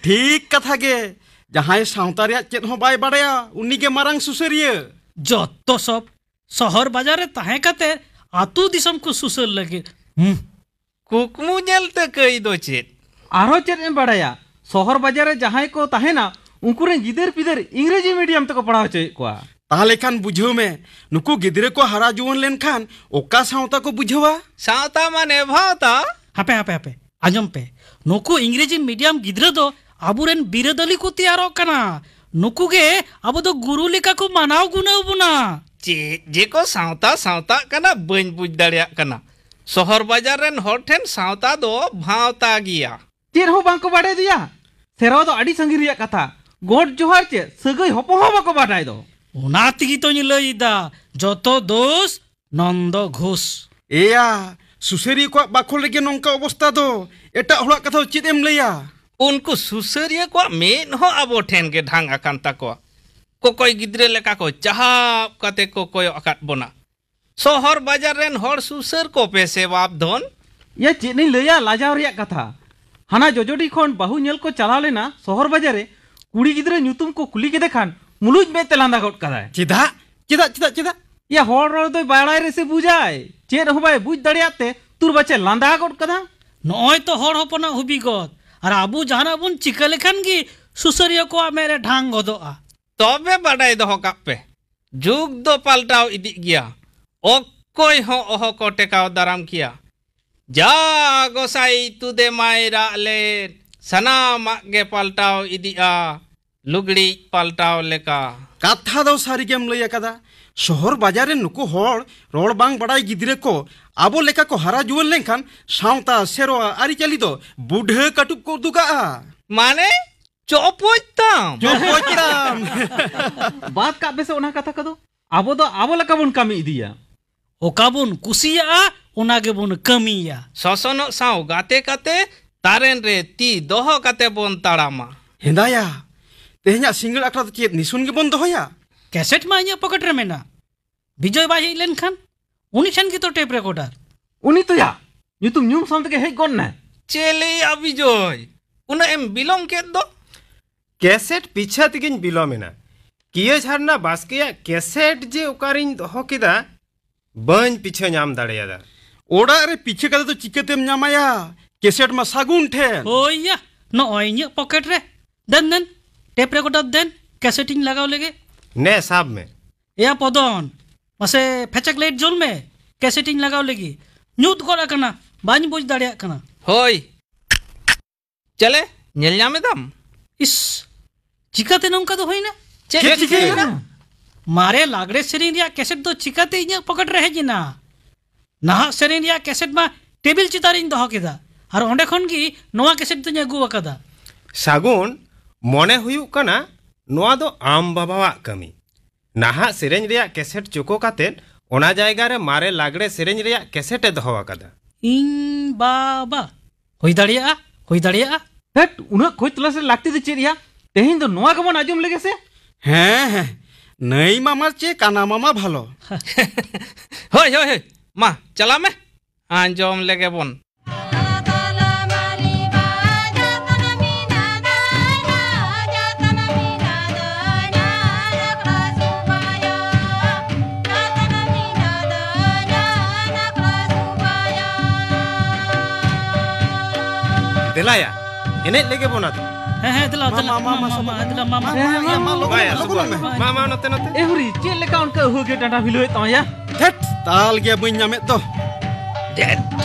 ᱴᱷᱤᱠ ᱠᱟᱛᱷᱟ ᱜᱮ᱾ ᱡᱟᱦᱟᱸᱭ ᱥᱟᱶᱛᱟ ᱨᱮᱭᱟᱜ ᱪᱮᱫ ᱦᱚᱸ ᱵᱟᱭ ᱵᱟᱲᱟᱭᱟ, ᱩᱱᱤ ᱜᱮ ᱢᱟᱨᱟᱝ ᱥᱩᱥᱟᱹᱨᱤᱭᱟᱹ᱾ ᱡᱚᱛᱚ ᱥᱚᱵ ᱥᱚᱦᱚᱨ ᱵᱟᱡᱟᱨ ᱨᱮ ᱛᱟᱦᱮᱸ ᱠᱟᱛᱮ ᱟᱹᱛᱩ ᱫᱤᱥᱚᱢ ᱠᱚ ᱥᱩᱥᱟᱹᱨ ᱞᱟᱹᱜᱤᱫ᱾ ᱦᱩᱸ᱾ ᱠᱩᱠᱢᱩ ᱧᱮᱞ ᱛᱮ ᱠᱟᱹᱭ ᱫᱚ ᱪᱮᱫ? ᱟᱨᱦᱚᱸ ᱪᱮᱫ ᱮᱢ ᱵᱟᱲᱟᱭᱟ? ᱥᱚᱦᱚᱨ ᱵᱟᱡᱟᱨ ᱨᱮ ᱡᱟᱦᱟᱸᱭ ᱠᱚ ᱛᱟᱦᱮᱱᱟ, ᱩᱱᱠᱩ ᱨᱮᱱ ᱜᱤᱫᱟᱹᱨ ᱯᱤᱫᱟᱹᱨ ᱤᱝᱨᱮᱡᱤ ᱢᱤᱰᱤᱭᱟᱢ ᱛᱮᱠᱚ ᱯᱟᱲᱦᱟᱣ ᱦᱚᱪᱚᱭᱮᱫ ᱠᱚᱣᱟ᱾ ᱛᱟᱦᱞᱮ ᱠᱷᱟᱱ ᱵᱩᱡᱷᱟᱹᱣ ᱢᱮ, ᱱᱩᱠᱩ ᱜᱤᱫᱽᱨᱟᱹ ᱠᱚ ᱦᱟᱨᱟ ᱡᱩᱣᱟᱹᱱ ᱞᱮᱱᱠᱷᱟᱱ ᱚᱠᱟ ᱥᱟᱶᱛᱟ ᱠᱚ ᱵᱩᱡᱷᱟᱹᱣᱟ? ᱥᱟᱶᱛᱟ ᱢᱟᱱᱮ ᱵᱷᱟᱶᱛᱟ᱾ ᱦᱟᱯᱮ, ᱦᱟᱯᱮ, ᱦᱟᱯᱮ, ᱟᱸᱡᱚᱢ ᱯᱮ᱾ ᱱᱩᱠᱩ ᱤᱝᱨᱮᱡᱤ ᱢᱤᱰᱤᱭᱟᱢ ᱜᱤᱫᱽᱨᱟᱹ ᱫᱚ ᱟᱵᱚᱨᱮᱱ ᱵᱤᱨᱟᱹᱫᱟᱹᱞᱤ ᱠᱚ ᱛᱮᱭᱟᱨᱚᱜ ᱠᱟᱱᱟ᱾ ᱱᱩᱠᱩ ᱜᱮ ᱟᱵᱚ ᱫᱚ ᱜᱩᱨᱩ ᱞᱮᱠᱟ ᱠᱚ ᱢᱟᱱᱟᱣ ᱜᱩᱱᱟᱹᱣ ᱵᱚᱱᱟ᱾ ᱪᱮᱫ ᱡᱮ ᱠᱚ ᱥᱟᱶᱛᱟ ᱥᱟᱶᱛᱟᱜ ᱠᱟᱱᱟ, ᱵᱟᱹᱧ ᱵᱩᱡᱽ ᱫᱟᱲᱮᱭᱟᱜ ᱠᱟᱱᱟ᱾ ᱥᱚᱦᱚᱨ ᱵᱟᱡᱟᱨ ᱨᱮᱱ ᱦᱚᱲ ᱴᱷᱮᱱ ᱥᱟᱶᱛᱟ ᱫᱚ ᱵᱷᱟᱶᱛᱟ ᱜᱮᱭᱟ᱾ ᱪᱮᱫ ᱦᱚᱸ ᱵᱟᱝᱠᱚ ᱵᱟᱰᱟᱭ ᱫᱚᱭᱟ᱾ ᱥᱮᱨᱣᱟ ᱫᱚ ᱟᱹᱰᱤ ᱥᱟᱺᱜᱤᱧ ᱨᱮᱭᱟᱜ ᱠᱟᱛᱷᱟ᱾ ᱜᱚᱰ ᱡᱚᱦᱟᱨ ᱪᱮᱫ ᱥᱟᱹᱜᱟᱹᱭ ᱦᱚᱯᱚᱱ ᱦᱚᱸ ᱵᱟᱠᱚ ᱵᱟᱰᱟᱭ ᱫᱚ᱾ ᱚᱱᱟ ᱛᱮᱜᱮ ᱛᱚᱧ ᱞᱟᱹᱭ ᱮᱫᱟ, ᱡᱚᱛᱚ ᱫᱳᱥ ᱱᱚᱱᱫᱚ ᱜᱷᱳᱥ᱾ ᱮᱭᱟ, ᱥᱩᱥᱟᱹᱨᱤᱭᱟᱹ ᱠᱚᱣᱟᱜ ᱵᱟᱠᱷᱳᱞ ᱨᱮᱜᱮ ᱱᱚᱝᱠᱟ ᱚᱵᱚᱥᱛᱟ ᱫᱚ, ᱮᱴᱟᱜ ᱦᱚᱲᱟᱜ ᱠᱟᱛᱷᱟ ᱫᱚ ᱪᱮᱫ ᱮᱢ ᱞᱟᱹᱭᱟ? ᱩᱱᱠᱩ ᱥᱩᱥᱟᱹᱨᱤᱭᱟᱹ ᱠᱚᱣᱟᱜ ᱢᱮᱫ ᱦᱚᱸ ᱟᱵᱚ ᱴᱷᱮᱱ ᱜᱮ ᱰᱷᱟᱝ ᱟᱠᱟᱱ ᱛᱟᱠᱚᱣᱟ᱾ ᱠᱚᱠᱚᱭ ᱜᱤᱫᱽᱨᱟᱹ ᱞᱮᱠᱟ ᱠᱚ ᱪᱟᱦᱟᱵ ᱠᱟᱛᱮ ᱠᱚ ᱠᱚᱭᱚᱜ ᱟᱠᱟᱫ ᱵᱚᱱᱟ᱾ ᱥᱚᱦᱚᱨ ᱵᱟᱡᱟᱨ ᱨᱮᱱ ᱦᱚᱲ ᱥᱩᱥᱟᱹᱨ ᱠᱚᱯᱮ ᱥᱮ ᱵᱟᱯ ᱫᱷᱚᱱ᱾ ᱭᱟ, ᱪᱮᱫ ᱤᱧ ᱞᱟᱹᱭᱟ, ᱞᱟᱡᱟᱣ ᱨᱮᱭᱟᱜ ᱠᱟᱛᱷᱟ᱾ ᱦᱟᱱᱟ ᱡᱚᱡᱚᱰᱤ ᱠᱷᱚᱱ ᱵᱟᱹᱦᱩ ᱧᱮᱞ ᱠᱚ ᱪᱟᱞᱟᱣ ᱞᱮᱱᱟ ᱥᱚᱦᱚᱨ ᱵᱟᱡᱟᱨ ᱨᱮ᱾ ᱠᱩᱲᱤ ᱜᱤᱫᱽᱨᱟᱹ ᱧᱩᱛᱩᱢ ᱠᱚ ᱠᱩᱞᱤ ᱠᱮᱫᱮ ᱠᱷᱟᱱ ᱢᱩᱞᱩᱡ ᱢᱮᱫ ᱛᱮ ᱞᱟᱸᱫᱟ ᱜᱚᱫ ᱠᱟᱫᱟᱭ᱾ ᱪᱮᱫᱟᱜ? ᱪᱮᱫᱟᱜ, ᱪᱮᱫᱟᱜ, ᱪᱮᱫᱟᱜ? ᱭᱟ, ᱦᱚᱲ ᱨᱚᱲ ᱫᱚᱭ ᱵᱟᱲᱟᱭ ᱨᱮᱥᱮ ᱵᱩᱡᱟᱭ, ᱪᱮᱫ ᱦᱚᱸ ᱵᱟᱭ ᱵᱩᱡᱽ ᱫᱟᱲᱮᱭᱟᱜ ᱛᱮ ᱛᱩᱨ ᱵᱟᱪᱮ ᱞᱟᱸᱫᱟ ᱜᱚᱫ ᱠᱟᱫᱟ᱾ ᱱᱚᱜᱼᱚᱭ ᱛᱚ ᱦᱚᱲ ᱦᱚᱯᱚᱱᱟᱜ ᱦᱩᱵᱤ ᱜᱚᱫ᱾ ᱟᱨ ᱟᱵᱚ ᱡᱟᱦᱟᱱᱟᱜ ᱵᱚᱱ ᱪᱤᱠᱟᱹ ᱞᱮᱠᱷᱟᱱ ᱜᱮ ᱥᱩᱥᱟᱹᱨᱤᱭᱟᱹ ᱠᱚᱣᱟᱜ ᱢᱮᱫ ᱨᱮ ᱰᱷᱟᱝ ᱜᱚᱫᱚᱜᱼᱟ᱾ ᱛᱚᱵᱮ ᱵᱟᱰᱟᱭ ᱫᱚᱦᱚ ᱠᱟᱜ ᱯᱮ, ᱡᱩᱜᱽ ᱫᱚ ᱯᱟᱞᱴᱟᱣ ᱤᱫᱤᱜ ᱜᱮᱭᱟ᱾ ᱚᱠᱚᱭ ᱦᱚᱸ ᱚᱦᱚ ᱠᱚ ᱴᱮᱠᱟᱣ ᱫᱟᱨᱟᱢ ᱠᱮᱭᱟ᱾ ᱡᱟ ᱜᱚᱸᱥᱟᱭ ᱛᱩᱫᱮ ᱢᱟᱭ ᱨᱟᱜ ᱞᱮᱫ, ᱥᱟᱱᱟᱢᱟᱜ ᱜᱮ ᱯᱟᱞᱴᱟᱣ ᱤᱫᱤᱜᱼᱟ, ᱞᱩᱜᱽᱲᱤᱡ ᱯᱟᱞᱴᱟᱣ ᱞᱮᱠᱟ᱾ ᱠᱟᱛᱷᱟ ᱫᱚ ᱥᱟᱹᱨᱤ ᱜᱮᱢ ᱞᱟᱹᱭ ᱟᱠᱟᱫᱟ᱾ ᱥᱚᱦᱚᱨ ᱵᱟᱡᱟᱨ ᱨᱮ ᱱᱩᱠᱩ ᱦᱚᱲ ᱨᱚᱲ ᱵᱟᱝ ᱵᱟᱲᱟᱭ ᱜᱤᱫᱽᱨᱟᱹ ᱠᱚ ᱟᱵᱚ ᱞᱮᱠᱟ ᱠᱚ ᱦᱟᱨᱟ ᱡᱩᱣᱟᱹᱱ ᱞᱮᱱᱠᱷᱟᱱ ᱥᱟᱶᱛᱟ, ᱥᱮᱨᱣᱟ, ᱟᱹᱨᱤᱪᱟᱹᱞᱤ ᱫᱚ ᱵᱩᱰᱷᱟᱹ ᱠᱟᱹᱴᱩᱵ ᱠᱚ ᱩᱫᱩᱜᱟᱜᱼᱟ᱾ ᱢᱟᱱᱮ ᱪᱚᱯᱚᱡ ᱛᱟᱢ᱾ ᱪᱚᱯᱚᱡ ᱛᱟᱢ᱾ ᱵᱟᱫ ᱠᱟᱜ ᱵᱮᱥᱮ ᱚᱱᱟ ᱠᱟᱛᱷᱟ ᱠᱚᱫᱚ᱾ ᱟᱵᱚ ᱫᱚ ᱟᱵᱚ ᱞᱮᱠᱟ ᱵᱚᱱ ᱠᱟᱹᱢᱤ ᱤᱫᱤᱭᱟ᱾ ᱚᱠᱟ ᱵᱚᱱ ᱠᱩᱥᱤᱭᱟᱜᱼᱟ, ᱚᱱᱟ ᱜᱮᱵᱚᱱ ᱠᱟᱹᱢᱤᱭᱟ᱾ ᱥᱚᱥᱚᱱᱚᱜ ᱥᱟᱶ ᱜᱟᱛᱮ ᱠᱟᱛᱮ ᱛᱟᱨᱮᱱ ᱨᱮ ᱛᱤ ᱫᱚᱦᱚ ᱠᱟᱛᱮ ᱵᱚᱱ ᱛᱟᱲᱟᱢᱟ᱾ ᱦᱮᱸᱫᱟᱭᱟ, ᱛᱮᱦᱮᱧᱟᱜ ᱥᱤᱸᱜᱟᱹᱲ ᱟᱠᱷᱲᱟ ᱫᱚ ᱪᱮᱫ ᱱᱤᱥᱩᱱ ᱜᱮᱵᱚᱱ ᱫᱚᱦᱚᱭᱟ? ᱠᱮᱥᱮᱴ ᱢᱟ ᱤᱧᱟᱹᱜ ᱯᱚᱠᱮᱴ ᱨᱮ ᱢᱮᱱᱟᱜ᱾ ᱵᱤᱡᱚᱭ ᱵᱟᱭ ᱦᱮᱡ ᱞᱮᱱᱠᱷᱟᱱ ᱩᱱᱤ ᱴᱷᱮᱱ ᱜᱮᱛᱚ ᱴᱮᱯ ᱨᱮᱠᱚᱨᱰᱟᱨ᱾ ᱩᱱᱤ ᱛᱚᱭᱟ, ᱧᱩᱛᱩᱢ ᱧᱩᱢ ᱥᱟᱶ ᱛᱮᱜᱮ ᱦᱮᱡ ᱜᱚᱫ ᱱᱟᱭ᱾ ᱪᱮᱞᱮᱭᱟ ᱵᱤᱡᱚᱭ, ᱩᱱᱟᱹᱜ ᱮᱢ ᱵᱤᱞᱚᱢ ᱠᱮᱫ ᱫᱚ? ᱠᱮᱥᱮᱴ ᱯᱤᱪᱷᱟᱹ ᱛᱮᱜᱮᱧ ᱵᱤᱞᱚᱢ ᱮᱱᱟ᱾ ᱠᱤᱭᱟᱹ ᱡᱷᱟᱨᱱᱟ ᱵᱟᱥᱠᱮᱭᱟᱜ ᱠᱮᱥᱮᱴ ᱡᱮ ᱚᱠᱟᱨᱤᱧ ᱫᱚᱦᱚ ᱠᱮᱫᱟ, ᱵᱟᱹᱧ ᱯᱤᱪᱷᱟᱹ ᱧᱟᱢ ᱫᱟᱲᱮᱭᱟᱫᱟ᱾ ᱚᱲᱟᱜ ᱨᱮ ᱯᱤᱪᱷᱟᱹ ᱠᱟᱛᱮ ᱫᱚ ᱪᱤᱠᱟᱹᱛᱮᱢ ᱧᱟᱢᱟᱭᱟ? ᱠᱮᱥᱮᱴ ᱢᱟ ᱥᱟᱹᱜᱩᱱ ᱴᱷᱮᱱ᱾ ᱦᱳᱭ ᱭᱟ, ᱱᱚᱜᱼᱚᱭ ᱤᱧᱟᱹᱜ ᱯᱚᱠᱮᱴ ᱨᱮ᱾ ᱫᱮᱱ, ᱫᱮᱱ, ᱴᱮᱯ ᱨᱮᱠᱚᱨᱰᱟᱨ ᱫᱮᱱ, ᱠᱮᱥᱮᱴ ᱤᱧ ᱞᱟᱜᱟᱣ ᱞᱮᱜᱮ᱾ ᱱᱮ, ᱥᱟᱵ ᱢᱮ᱾ ᱮᱭᱟ ᱯᱚᱫᱚᱱ, ᱢᱟᱥᱮ ᱯᱷᱮᱪᱮᱠ ᱞᱟᱭᱤᱴ ᱡᱩᱞ ᱢᱮ, ᱠᱮᱥᱮᱴ ᱤᱧ ᱞᱟᱜᱟᱣ ᱞᱮᱜᱮ᱾ ᱧᱩᱛ ᱜᱚᱫ ᱟᱠᱟᱱᱟ, ᱵᱟᱹᱧ ᱵᱩᱡᱽ ᱫᱟᱲᱮᱭᱟᱜ ᱠᱟᱱᱟ᱾ ᱦᱳᱭ, ᱪᱮᱞᱮ, ᱧᱮᱞ ᱧᱟᱢ ᱮᱫᱟᱢ? ᱤᱥ, ᱪᱤᱠᱟᱹᱛᱮ ᱱᱚᱝᱠᱟ ᱫᱚ ᱦᱩᱭᱱᱟ? ᱪᱮᱫ ᱪᱮᱫ ᱪᱤᱠᱟᱹᱭᱮᱱᱟ? ᱪᱤᱠᱟᱹᱭᱮᱱᱟ? ᱢᱟᱨᱮ ᱞᱟᱜᱽᱲᱮ ᱥᱮᱨᱮᱧ ᱨᱮᱭᱟᱜ ᱠᱮᱥᱮᱴ ᱫᱚ ᱪᱤᱠᱟᱹᱛᱮ ᱤᱧᱟᱹᱜ ᱯᱚᱠᱮᱴ ᱨᱮ ᱦᱮᱡ ᱮᱱᱟ? ᱱᱟᱦᱟᱜ ᱥᱮᱨᱮᱧ ᱨᱮᱭᱟᱜ ᱠᱮᱥᱮᱴ ᱢᱟ ᱴᱮᱵᱤᱞ ᱪᱮᱛᱟᱱ ᱨᱤᱧ ᱫᱚᱦᱚ ᱠᱮᱫᱟ, ᱟᱨ ᱚᱸᱰᱮ ᱠᱷᱚᱱ ᱜᱮ ᱱᱚᱣᱟ ᱠᱮᱥᱮᱴ ᱫᱚᱧ ᱟᱹᱜᱩ ᱟᱠᱟᱫᱟ᱾ ᱥᱟᱹᱜᱩᱱ, ᱢᱚᱱᱮ ᱦᱩᱭᱩᱜ ᱠᱟᱱᱟ ᱱᱚᱣᱟ ᱫᱚ ᱟᱢ ᱵᱟᱵᱟᱣᱟᱜ ᱠᱟᱹᱢᱤ᱾ ᱱᱟᱦᱟᱜ ᱥᱮᱨᱮᱧ ᱨᱮᱭᱟᱜ ᱠᱮᱥᱮᱴ ᱪᱳᱠᱳ ᱠᱟᱛᱮᱫ ᱚᱱᱟ ᱡᱟᱭᱜᱟ ᱨᱮ ᱢᱟᱨᱮ ᱞᱟᱜᱽᱲᱮ ᱥᱮᱨᱮᱧ ᱨᱮᱭᱟᱜ ᱠᱮᱥᱮᱴ ᱮ ᱫᱚᱦᱚ ᱟᱠᱟᱫᱟ᱾ ᱤᱧ ᱵᱟᱵᱟ᱾ ᱦᱩᱭ ᱫᱟᱲᱮᱭᱟᱜᱼᱟ, ᱦᱩᱭ ᱫᱟᱲᱮᱭᱟᱜᱼᱟ᱾ ᱦᱮᱴ, ᱩᱱᱟᱹᱜ ᱠᱷᱚᱡᱽ ᱛᱚᱞᱟᱥ ᱨᱮ ᱞᱟᱹᱠᱛᱤ ᱫᱚ ᱪᱮᱫ ᱭᱟ? ᱛᱮᱦᱮᱧ ᱫᱚ ᱱᱚᱣᱟ ᱜᱮᱵᱚᱱ ᱟᱸᱡᱚᱢ ᱞᱮᱜᱮ ᱥᱮ᱾ ᱦᱮᱸ, ᱦᱮᱸ, ᱱᱟᱹᱭ ᱢᱟᱢᱟ ᱪᱮ ᱠᱟᱱᱟ ᱢᱟᱢᱟ ᱵᱷᱟᱞᱚ᱾ ᱦᱳᱭ, ᱦᱳᱭ, ᱦᱳᱭ, ᱢᱟ, ᱪᱟᱞᱟᱜ ᱢᱮ, ᱟᱸᱡᱚᱢ ᱞᱮᱜᱮ ᱵᱚᱱ᱾ ᱫᱮᱞᱟᱭᱟ, ᱮᱱᱮᱡ ᱞᱮᱜᱮ ᱵᱚᱱ ᱟᱫᱚ᱾ ᱦᱮᱸ, ᱦᱮᱸ, ᱫᱮᱞᱟ, ᱢᱟ, ᱫᱮᱞᱟ, ᱢᱟ, ᱢᱟ, ᱢᱟ, ᱢᱟ, ᱢᱟ, ᱥᱟᱵᱚᱜ ᱢᱮ᱾ ᱫᱮᱞᱟ, ᱢᱟ, ᱢᱟ, ᱢᱟ, ᱢᱟ, ᱢᱟ, ᱢᱟ, ᱢᱟ, ᱞᱚᱜᱚᱱ ᱵᱟᱭᱟ, ᱢᱮ, ᱞᱚᱜᱚᱱ ᱥᱟᱵᱚᱜ ᱢᱮ᱾ ᱢᱮ᱾ ᱢᱟ, ᱢᱟ, ᱱᱚᱛᱮ, ᱱᱚᱛᱮ᱾ ᱮ ᱦᱩᱨᱤ, ᱪᱮᱫ ᱞᱮᱠᱟ ᱚᱱᱠᱟ ᱟᱹᱦᱩ ᱜᱮ ᱰᱟᱸᱰᱟ ᱵᱷᱤᱞᱟᱹᱣᱮᱫ ᱛᱟᱢᱟ ᱭᱟ? ᱫᱷᱮᱴ, ᱛᱟᱞ ᱜᱮ ᱵᱟᱹᱧ ᱧᱟᱢᱮᱫ ᱫᱚ᱾ ᱫᱮᱱ,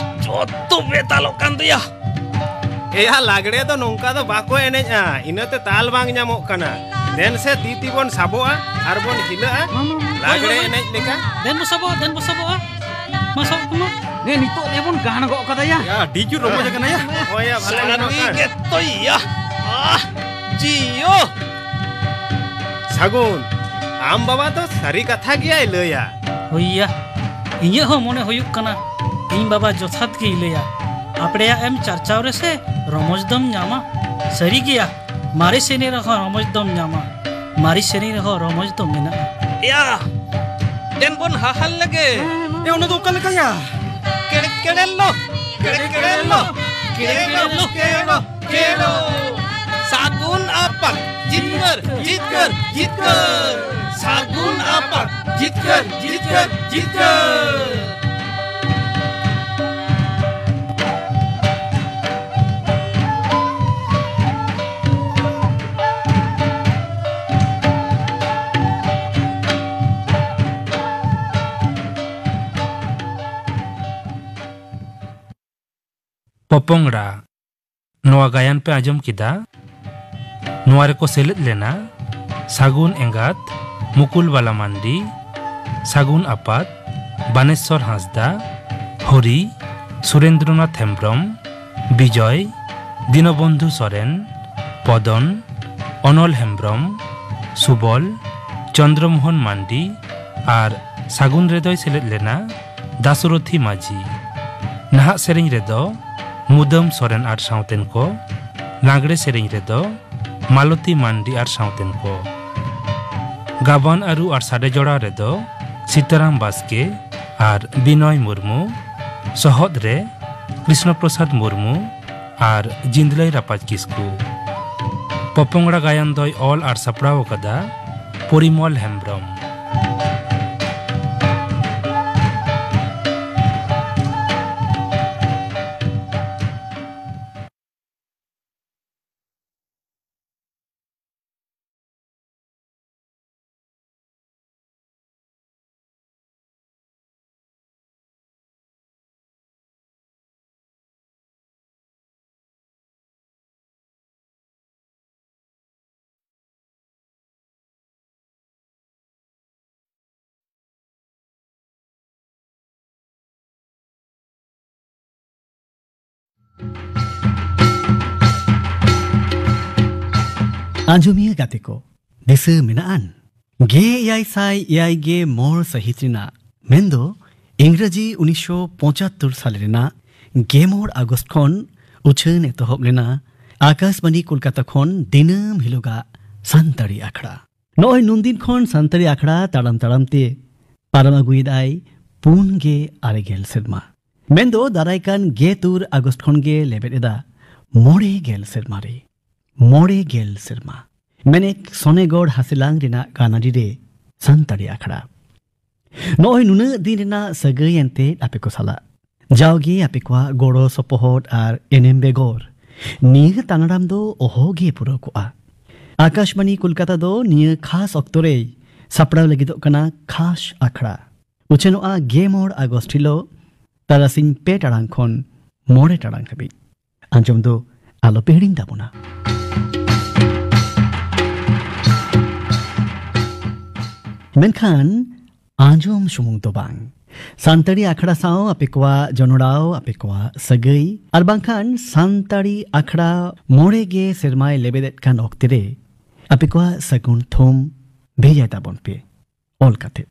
ᱡᱚᱛᱚ ᱵᱮᱛᱟᱞᱚᱜ ᱠᱟᱱ ᱫᱚᱭᱟ᱾ ᱮᱭᱟ, ᱞᱟᱜᱽᱲᱮ ᱫᱚ ᱱᱚᱝᱠᱟ ᱫᱚ ᱵᱟᱠᱚ ᱮᱱᱮᱡᱼᱟ, ᱤᱱᱟᱹᱛᱮ ᱛᱟᱞ ᱵᱟᱝ ᱧᱟᱢᱚᱜ ᱠᱟᱱᱟ᱾ ᱫᱮᱱ ᱥᱮ, ᱛᱤ ᱛᱤ ᱵᱚᱱ ᱥᱟᱵᱚᱜᱼᱟ ᱟᱨ ᱵᱚᱱ ᱦᱤᱞᱟᱹᱜᱼᱟ᱾ ᱢᱟ, ᱢᱟ, ᱢᱟ᱾ ᱞᱟᱜᱽᱲᱮ ᱦᱳᱭ, ᱦᱳᱭ, ᱦᱳᱭ᱾ ᱮᱱᱮᱡ ᱞᱮᱠᱟ᱾ ᱫᱮᱱ ᱵᱚ ᱥᱟᱵᱚᱜᱼᱟ, ᱫᱮᱱ ᱵᱚ ᱥᱟᱵᱚᱜᱼᱟ᱾ ᱢᱟ, ᱥᱟᱵᱚᱜ ᱠᱟᱱᱟ᱾ ᱱᱮ, ᱱᱤᱛᱚᱜ ᱫᱮ ᱵᱚᱱ ᱜᱟᱱ ᱜᱚᱜ ᱠᱟᱫᱟ ᱭᱟ᱾ ᱭᱟ, ᱟᱹᱰᱤ ᱡᱳᱨ ᱨᱚᱢᱚᱡᱽ ᱟᱠᱟᱱᱟ ᱭᱟ᱾ ᱦᱳᱭ ᱭᱟ, ᱵᱷᱟᱞᱮ ᱥᱟᱹᱨᱤ ᱧᱚᱜ ᱠᱟᱱᱟ᱾ ᱜᱮᱛᱚ ᱭᱟ᱾ ᱟᱦ, ᱡᱤᱭᱳ᱾ ᱥᱟᱹᱜᱩᱱ, ᱟᱢ ᱵᱟᱵᱟ ᱫᱚ ᱥᱟᱹᱨᱤ ᱠᱟᱛᱷᱟ ᱜᱮᱭᱟᱭ ᱞᱟᱹᱭᱟ᱾ ᱦᱳᱭ ᱭᱟ, ᱤᱧᱟᱹᱜ ᱦᱚᱸ ᱢᱚᱱᱮ ᱦᱩᱭᱩᱜ ᱠᱟᱱᱟ, ᱤᱧ ᱵᱟᱵᱟ ᱡᱚᱛᱷᱟᱛ ᱜᱮᱭ ᱞᱟᱹᱭᱟ᱾ ᱟᱯᱲᱮᱭᱟᱜ ᱮᱢ ᱪᱟᱨᱪᱟᱣ ᱨᱮᱥᱮ ᱨᱚᱢᱚᱡᱽ ᱫᱚᱢ ᱧᱟᱢᱟ᱾ ᱥᱟᱹᱨᱤ ᱜᱮᱭᱟ, ᱢᱟᱨᱮ ᱥᱮᱨᱮᱧ ᱨᱮᱦᱚᱸ ᱨᱚᱢᱚᱡᱽ ᱫᱚᱢ ᱧᱟᱢᱟ᱾ ᱢᱟᱨᱮ ᱥᱮᱨᱮᱧ ᱨᱮᱦᱚᱸ ᱨᱚᱢᱚᱡᱽ ᱫᱚ ᱢᱮᱱᱟᱜᱼᱟ᱾ ᱮᱭᱟ, ᱫᱮᱱ ᱵᱚᱱ ᱦᱟᱦᱟᱞ ᱞᱮᱜᱮ᱾ ᱦᱮᱸ, ᱦᱮᱸ, ᱢᱟ᱾ ᱮ, ᱚᱱᱟ ᱫᱚ ᱚᱠᱟ ᱞᱮᱠᱟᱭᱟ? ᱠᱮᱲᱮ ᱠᱮᱲᱮ ᱞᱚ, ᱠᱮᱲᱮ ᱠᱮᱲᱮ ᱞᱚ, ᱠᱮᱲᱮ ᱠᱮᱲᱮ ᱞᱚ, ᱠᱮᱲᱮ ᱞᱚ, ᱠᱮᱲᱮ ᱞᱚ᱾ ᱥᱟᱹᱜᱩᱱ ᱟᱯᱟᱛ, ᱡᱤᱛᱠᱟᱹᱨ, ᱡᱤᱛᱠᱟᱹᱨ, ᱡᱤᱛᱠᱟᱹᱨ᱾ ᱥᱟᱹᱜᱩᱱ ᱟᱯᱟᱛ, ᱡᱤᱛᱠᱟᱹᱨ, ᱡᱤᱛᱠᱟᱹᱨ, ᱡᱤᱛᱠᱟᱹᱨ᱾ ᱯᱚᱯᱚᱝᱲᱟ᱾ ᱱᱚᱣᱟ ᱜᱟᱭᱟᱱ ᱯᱮ ᱟᱸᱡᱚᱢ ᱠᱮᱫᱟ᱾ ᱱᱚᱣᱟ ᱨᱮᱠᱚ ᱥᱮᱞᱮᱫ ᱞᱮᱱᱟ ᱥᱟᱹᱜᱩᱱ ᱮᱸᱜᱟᱛ ᱢᱩᱠᱩᱞ ᱵᱟᱞᱟ ᱢᱟᱱᱰᱤ, ᱥᱟᱹᱜᱩᱱ ᱟᱯᱟᱛ ᱵᱟᱱᱮᱥᱣᱚᱨ ᱦᱟᱸᱥᱫᱟ, ᱦᱚᱨᱤ ᱥᱩᱨᱮᱱᱫᱨᱚᱱᱟᱛᱷ ᱦᱮᱢᱵᱽᱨᱚᱢ, ᱵᱤᱡᱚᱭ, ᱫᱤᱱᱚᱵᱚᱱᱫᱷᱩ ᱥᱚᱨᱮᱱ, ᱯᱚᱫᱚᱱ, ᱚᱱᱚᱞ ᱦᱮᱢᱵᱽᱨᱚᱢ, ᱥᱩᱵᱚᱞ, ᱪᱚᱱᱫᱨᱚᱢᱳᱦᱚᱱ ᱢᱟᱱᱰᱤ ᱟᱨ ᱥᱟᱹᱜᱩᱱ ᱨᱮᱫᱚᱭ ᱥᱮᱞᱮᱫ ᱞᱮᱱᱟ ᱫᱟᱥᱨᱚᱛᱷᱤ ᱢᱟᱹᱡᱷᱤ᱾ ᱱᱟᱦᱟᱜ ᱥᱮᱨᱮᱧ ᱨᱮᱫᱚ ᱢᱩᱫᱟᱹᱢ ᱥᱚᱨᱮᱱ ᱟᱨ ᱥᱟᱶᱛᱮᱱ ᱠᱚ, ᱞᱟᱜᱽᱲᱮ ᱥᱮᱨᱮᱧ ᱨᱮᱫᱚ ᱢᱟᱞᱚᱛᱤ ᱢᱟᱱᱰᱤ ᱟᱨ ᱥᱟᱶᱛᱮᱱ ᱠᱚ᱾ ᱜᱟᱵᱟᱱ ᱟᱹᱨᱩ ᱟᱨ ᱥᱟᱰᱮ ᱡᱚᱲᱟᱣ ᱨᱮᱫᱚ ᱥᱤᱛᱟᱨᱟᱢ ᱵᱟᱥᱠᱮ ᱟᱨ ᱵᱤᱱᱚᱭ ᱢᱩᱨᱢᱩ, ᱥᱚᱦᱚᱫ ᱨᱮ ᱠᱨᱤᱥᱱᱚ ᱯᱨᱚᱥᱟᱫᱽ ᱢᱩᱨᱢᱩ ᱟᱨ ᱡᱤᱱᱫᱽᱞᱟᱹᱭ ᱨᱟᱯᱟᱡᱽ ᱠᱤᱥᱠᱩ᱾ ᱯᱚᱯᱚᱝᱲᱟ ᱜᱟᱭᱟᱱ ᱫᱚᱭ ᱚᱞ ᱟᱨ ᱥᱟᱯᱲᱟᱣ ᱟᱠᱟᱫᱟ ᱯᱚᱨᱤᱢᱚᱞ ᱦᱮᱢᱵᱽᱨᱚᱢ᱾ ᱟᱸᱡᱚᱢᱤᱭᱟᱹ ᱜᱟᱛᱮ ᱠᱚ, ᱫᱤᱥᱟᱹ ᱢᱮᱱᱟᱜᱼᱟᱱ? ᱜᱮᱞ ᱮᱭᱟᱭ ᱥᱟᱭ ᱮᱭᱟᱭ ᱜᱮᱞ ᱢᱚᱬᱮ ᱥᱟᱹᱦᱤᱛ ᱨᱮᱱᱟᱜ, ᱢᱮᱱᱫᱚ ᱤᱝᱨᱟᱡᱤ ᱩᱱᱤᱥᱥᱚ ᱯᱚᱸᱪᱟᱛᱛᱳᱨ ᱥᱟᱞ ᱨᱮᱱᱟᱜ ᱜᱮᱞ ᱢᱚᱬᱮ ᱟᱜᱚᱥᱴ ᱠᱷᱚᱱ ᱩᱪᱷᱟᱹᱱ ᱮᱛᱚᱦᱚᱵ ᱞᱮᱱᱟ ᱟᱠᱟᱥᱵᱟᱬᱤ ᱠᱳᱞᱠᱟᱛᱟ ᱠᱷᱚᱱ ᱫᱤᱱᱟᱹᱢ ᱦᱤᱞᱳᱜᱟᱜ ᱥᱟᱱᱛᱟᱲᱤ ᱟᱠᱷᱲᱟ᱾ ᱱᱚᱜᱼᱚᱭ ᱱᱩᱱᱫᱤᱱ ᱠᱷᱚᱱ ᱥᱟᱱᱛᱟᱲᱤ ᱟᱠᱷᱲᱟ ᱛᱟᱲᱟᱢ ᱛᱟᱲᱟᱢ ᱛᱮ ᱯᱟᱨᱚᱢ ᱟᱹᱜᱩᱭᱮᱫᱟᱭ ᱯᱩᱱ ᱜᱮ ᱟᱨᱮ ᱜᱮᱞ ᱥᱮᱨᱢᱟ᱾ ᱢᱮᱱᱫᱚ ᱫᱟᱨᱟᱭ ᱠᱟᱱ ᱜᱮ ᱛᱩᱨ ᱟᱜᱚᱥᱴ ᱠᱷᱚᱱ ᱜᱮ ᱞᱮᱵᱮᱫ ᱮᱫᱟ ᱢᱚᱬᱮ ᱜᱮᱞ ᱥᱮᱨᱢᱟ ᱨᱮ᱾ ᱢᱚᱬᱮ ᱜᱮᱞ ᱥᱮᱨᱢᱟ᱾ ᱢᱮᱱᱮᱠ ᱥᱚᱱᱮᱜᱚᱲ ᱦᱟᱥᱤᱞᱟᱝ ᱨᱮᱱᱟᱜ ᱜᱟᱱᱟᱰᱤ ᱨᱮ ᱥᱟᱱᱛᱟᱲᱤ ᱟᱠᱷᱲᱟ᱾ ᱱᱚᱜᱼᱚᱭ ᱱᱩᱱᱟᱹᱜ ᱫᱤᱱ ᱨᱮᱱᱟᱜ ᱥᱟᱹᱜᱟᱹᱭ ᱮᱱᱛᱮ ᱟᱯᱮ ᱠᱚ ᱥᱟᱞᱟᱜ᱾ ᱡᱟᱣᱜᱮ ᱟᱯᱮ ᱠᱚᱣᱟᱜ ᱜᱚᱲᱚ ᱥᱚᱯᱚᱦᱚᱫ ᱟᱨ ᱮᱱᱮᱢ ᱵᱮᱜᱚᱨ ᱱᱤᱭᱟᱹ ᱛᱟᱱᱟᱲᱟᱢ ᱫᱚ ᱚᱦᱚ ᱜᱮ ᱯᱩᱨᱟᱹᱣ ᱠᱚᱜᱼᱟ᱾ ᱟᱠᱟᱥᱵᱟᱬᱤ ᱠᱳᱞᱠᱟᱛᱟ ᱫᱚ ᱱᱤᱭᱟᱹ ᱠᱷᱟᱥ ᱚᱠᱛᱚ ᱨᱮᱭ ᱥᱟᱯᱲᱟᱣ ᱞᱟᱹᱜᱤᱫᱚᱜ ᱠᱟᱱᱟ ᱠᱷᱟᱥ ᱟᱠᱷᱲᱟ᱾ ᱩᱪᱷᱟᱹᱱᱚᱜᱼᱟ ᱜᱮ ᱢᱚᱬ ᱟᱜᱚᱥᱴ ᱦᱤᱞᱳᱜ ᱛᱟᱨᱟᱥᱤᱧ ᱯᱮ ᱴᱟᱲᱟᱝ ᱠᱷᱚᱱ ᱢᱚᱬᱮ ᱴᱟᱲᱟᱝ ᱦᱟᱹᱵᱤᱡ᱾ ᱟᱸᱡᱚᱢ ᱫᱚ ᱟᱞᱚᱯᱮ ᱦᱤᱲᱤᱧ ᱛᱟᱵᱚᱱᱟ᱾ ᱢᱮᱱᱠᱷᱟᱱ ᱟᱸᱡᱚᱢ ᱥᱩᱢᱩᱝ ᱫᱚ ᱵᱟᱝ, ᱥᱟᱱᱛᱟᱲᱤ ᱟᱠᱷᱲᱟ ᱥᱟᱶ ᱟᱯᱮ ᱠᱚᱣᱟᱜ ᱡᱚᱱᱚᱲᱟᱣ, ᱟᱯᱮ ᱠᱚᱣᱟᱜ ᱥᱟᱹᱜᱟᱹᱭ, ᱟᱨ ᱵᱟᱝᱠᱷᱟᱱ ᱥᱟᱱᱛᱟᱲᱤ ᱟᱠᱷᱲᱟ ᱢᱚᱬᱮ ᱜᱮ ᱥᱮᱨᱢᱟᱭ ᱞᱮᱵᱮᱫᱮᱫ ᱠᱟᱱ ᱚᱠᱛᱮ ᱨᱮ ᱟᱯᱮ ᱠᱚᱣᱟᱜ ᱥᱟᱹᱜᱩᱱ ᱛᱷᱩᱢ ᱵᱷᱮᱡᱟᱭ ᱛᱟᱵᱚᱱ ᱯᱮ ᱚᱞ ᱠᱟᱛᱮ᱾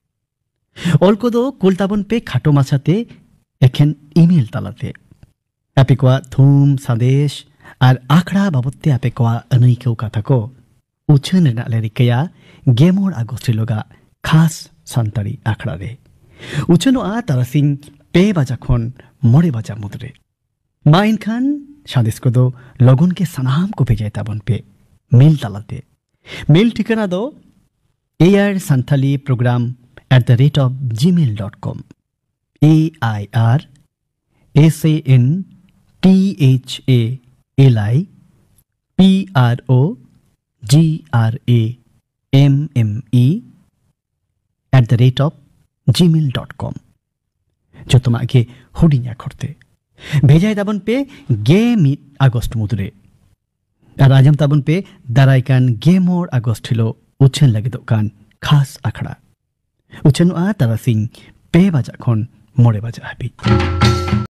ᱚᱞ ᱠᱚᱫᱚ ᱠᱩᱞ ᱛᱟᱵᱚᱱ ᱯᱮ ᱠᱷᱟᱴᱚ ᱢᱟᱪᱷᱟᱛᱮ, ᱮᱠᱷᱮᱱ ᱤᱢᱮᱞ ᱛᱟᱞᱟᱛᱮ᱾ ᱟᱯᱮ ᱠᱚᱣᱟᱜ ᱛᱷᱩᱢ, ᱥᱟᱸᱫᱮᱥ ᱟᱨ ᱟᱠᱷᱲᱟ ᱵᱟᱵᱚᱫ ᱛᱮ ᱟᱯᱮ ᱠᱚᱣᱟᱜ ᱟᱹᱱᱟᱹᱭᱠᱟᱹᱣ ᱠᱟᱛᱷᱟ ᱠᱚ ᱩᱪᱷᱟᱹᱱ ᱨᱮᱱᱟᱜ ᱞᱮ ᱨᱤᱠᱟᱹᱭᱟ ᱜᱮ ᱢᱚᱬ ᱟᱜᱚᱥᱴ ᱦᱤᱞᱳᱜᱟᱜ ᱠᱷᱟᱥ ᱥᱟᱱᱛᱟᱲᱤ ᱟᱠᱷᱲᱟ ᱨᱮ᱾ ᱩᱪᱷᱟᱹᱱᱚᱜᱼᱟ ᱛᱟᱨᱟᱥᱤᱧ ᱯᱮ ᱵᱟᱡᱟ ᱠᱷᱚᱱ ᱢᱚᱬᱮ ᱵᱟᱡᱟ ᱢᱩᱫᱽᱨᱮ᱾ ᱢᱟ ᱮᱱᱠᱷᱟᱱ ᱥᱟᱸᱫᱮᱥ ᱠᱚᱫᱚ ᱞᱚᱜᱚᱱ ᱜᱮ ᱥᱟᱱᱟᱢ ᱠᱚ ᱵᱷᱮᱡᱟᱭ ᱛᱟᱵᱚᱱ ᱯᱮ ᱢᱮᱞ ᱛᱟᱞᱟᱛᱮ᱾ ᱢᱮᱞ ᱴᱷᱤᱠᱟᱹᱱᱟ ᱫᱚ ᱮ ᱟᱨ Santali program at the rate of Gmail dot com. A I R S A N T H A L I P R O G R A M M E at the rate of Gmail dot com. ᱡᱚᱛᱚᱱᱟᱜ ᱜᱮ ᱦᱩᱰᱤᱧ ᱟᱠᱷᱚᱨ ᱛᱮ᱾ ᱵᱷᱮᱡᱟᱭ ᱛᱟᱵᱚᱱ ᱯᱮ ᱜᱮ ᱢᱤᱫ ᱟᱜᱚᱥᱴ ᱢᱩᱫᱽᱨᱮ᱾ ᱟᱨ ᱟᱸᱡᱚᱢ ᱛᱟᱵᱚᱱ ᱯᱮ ᱫᱟᱨᱟᱭ ᱠᱟᱱ ᱜᱮ ᱢᱚᱬ ᱟᱜᱚᱥᱴ ᱦᱤᱞᱳᱜ ᱩᱪᱷᱟᱹᱱ ᱞᱟᱹᱜᱤᱫᱚᱜ ᱠᱟᱱ ᱠᱷᱟᱥ ᱟᱠᱷᱲᱟ᱾ ᱩᱪᱷᱟᱹᱱᱚᱜᱼᱟ ᱛᱟᱨᱟᱥᱤᱧ ᱯᱮ ᱵᱟᱡᱟᱜ ᱠᱷᱚᱱ ᱢᱚᱬᱮ ᱵᱟᱡᱟᱜ ᱦᱟᱹᱵᱤᱡ᱾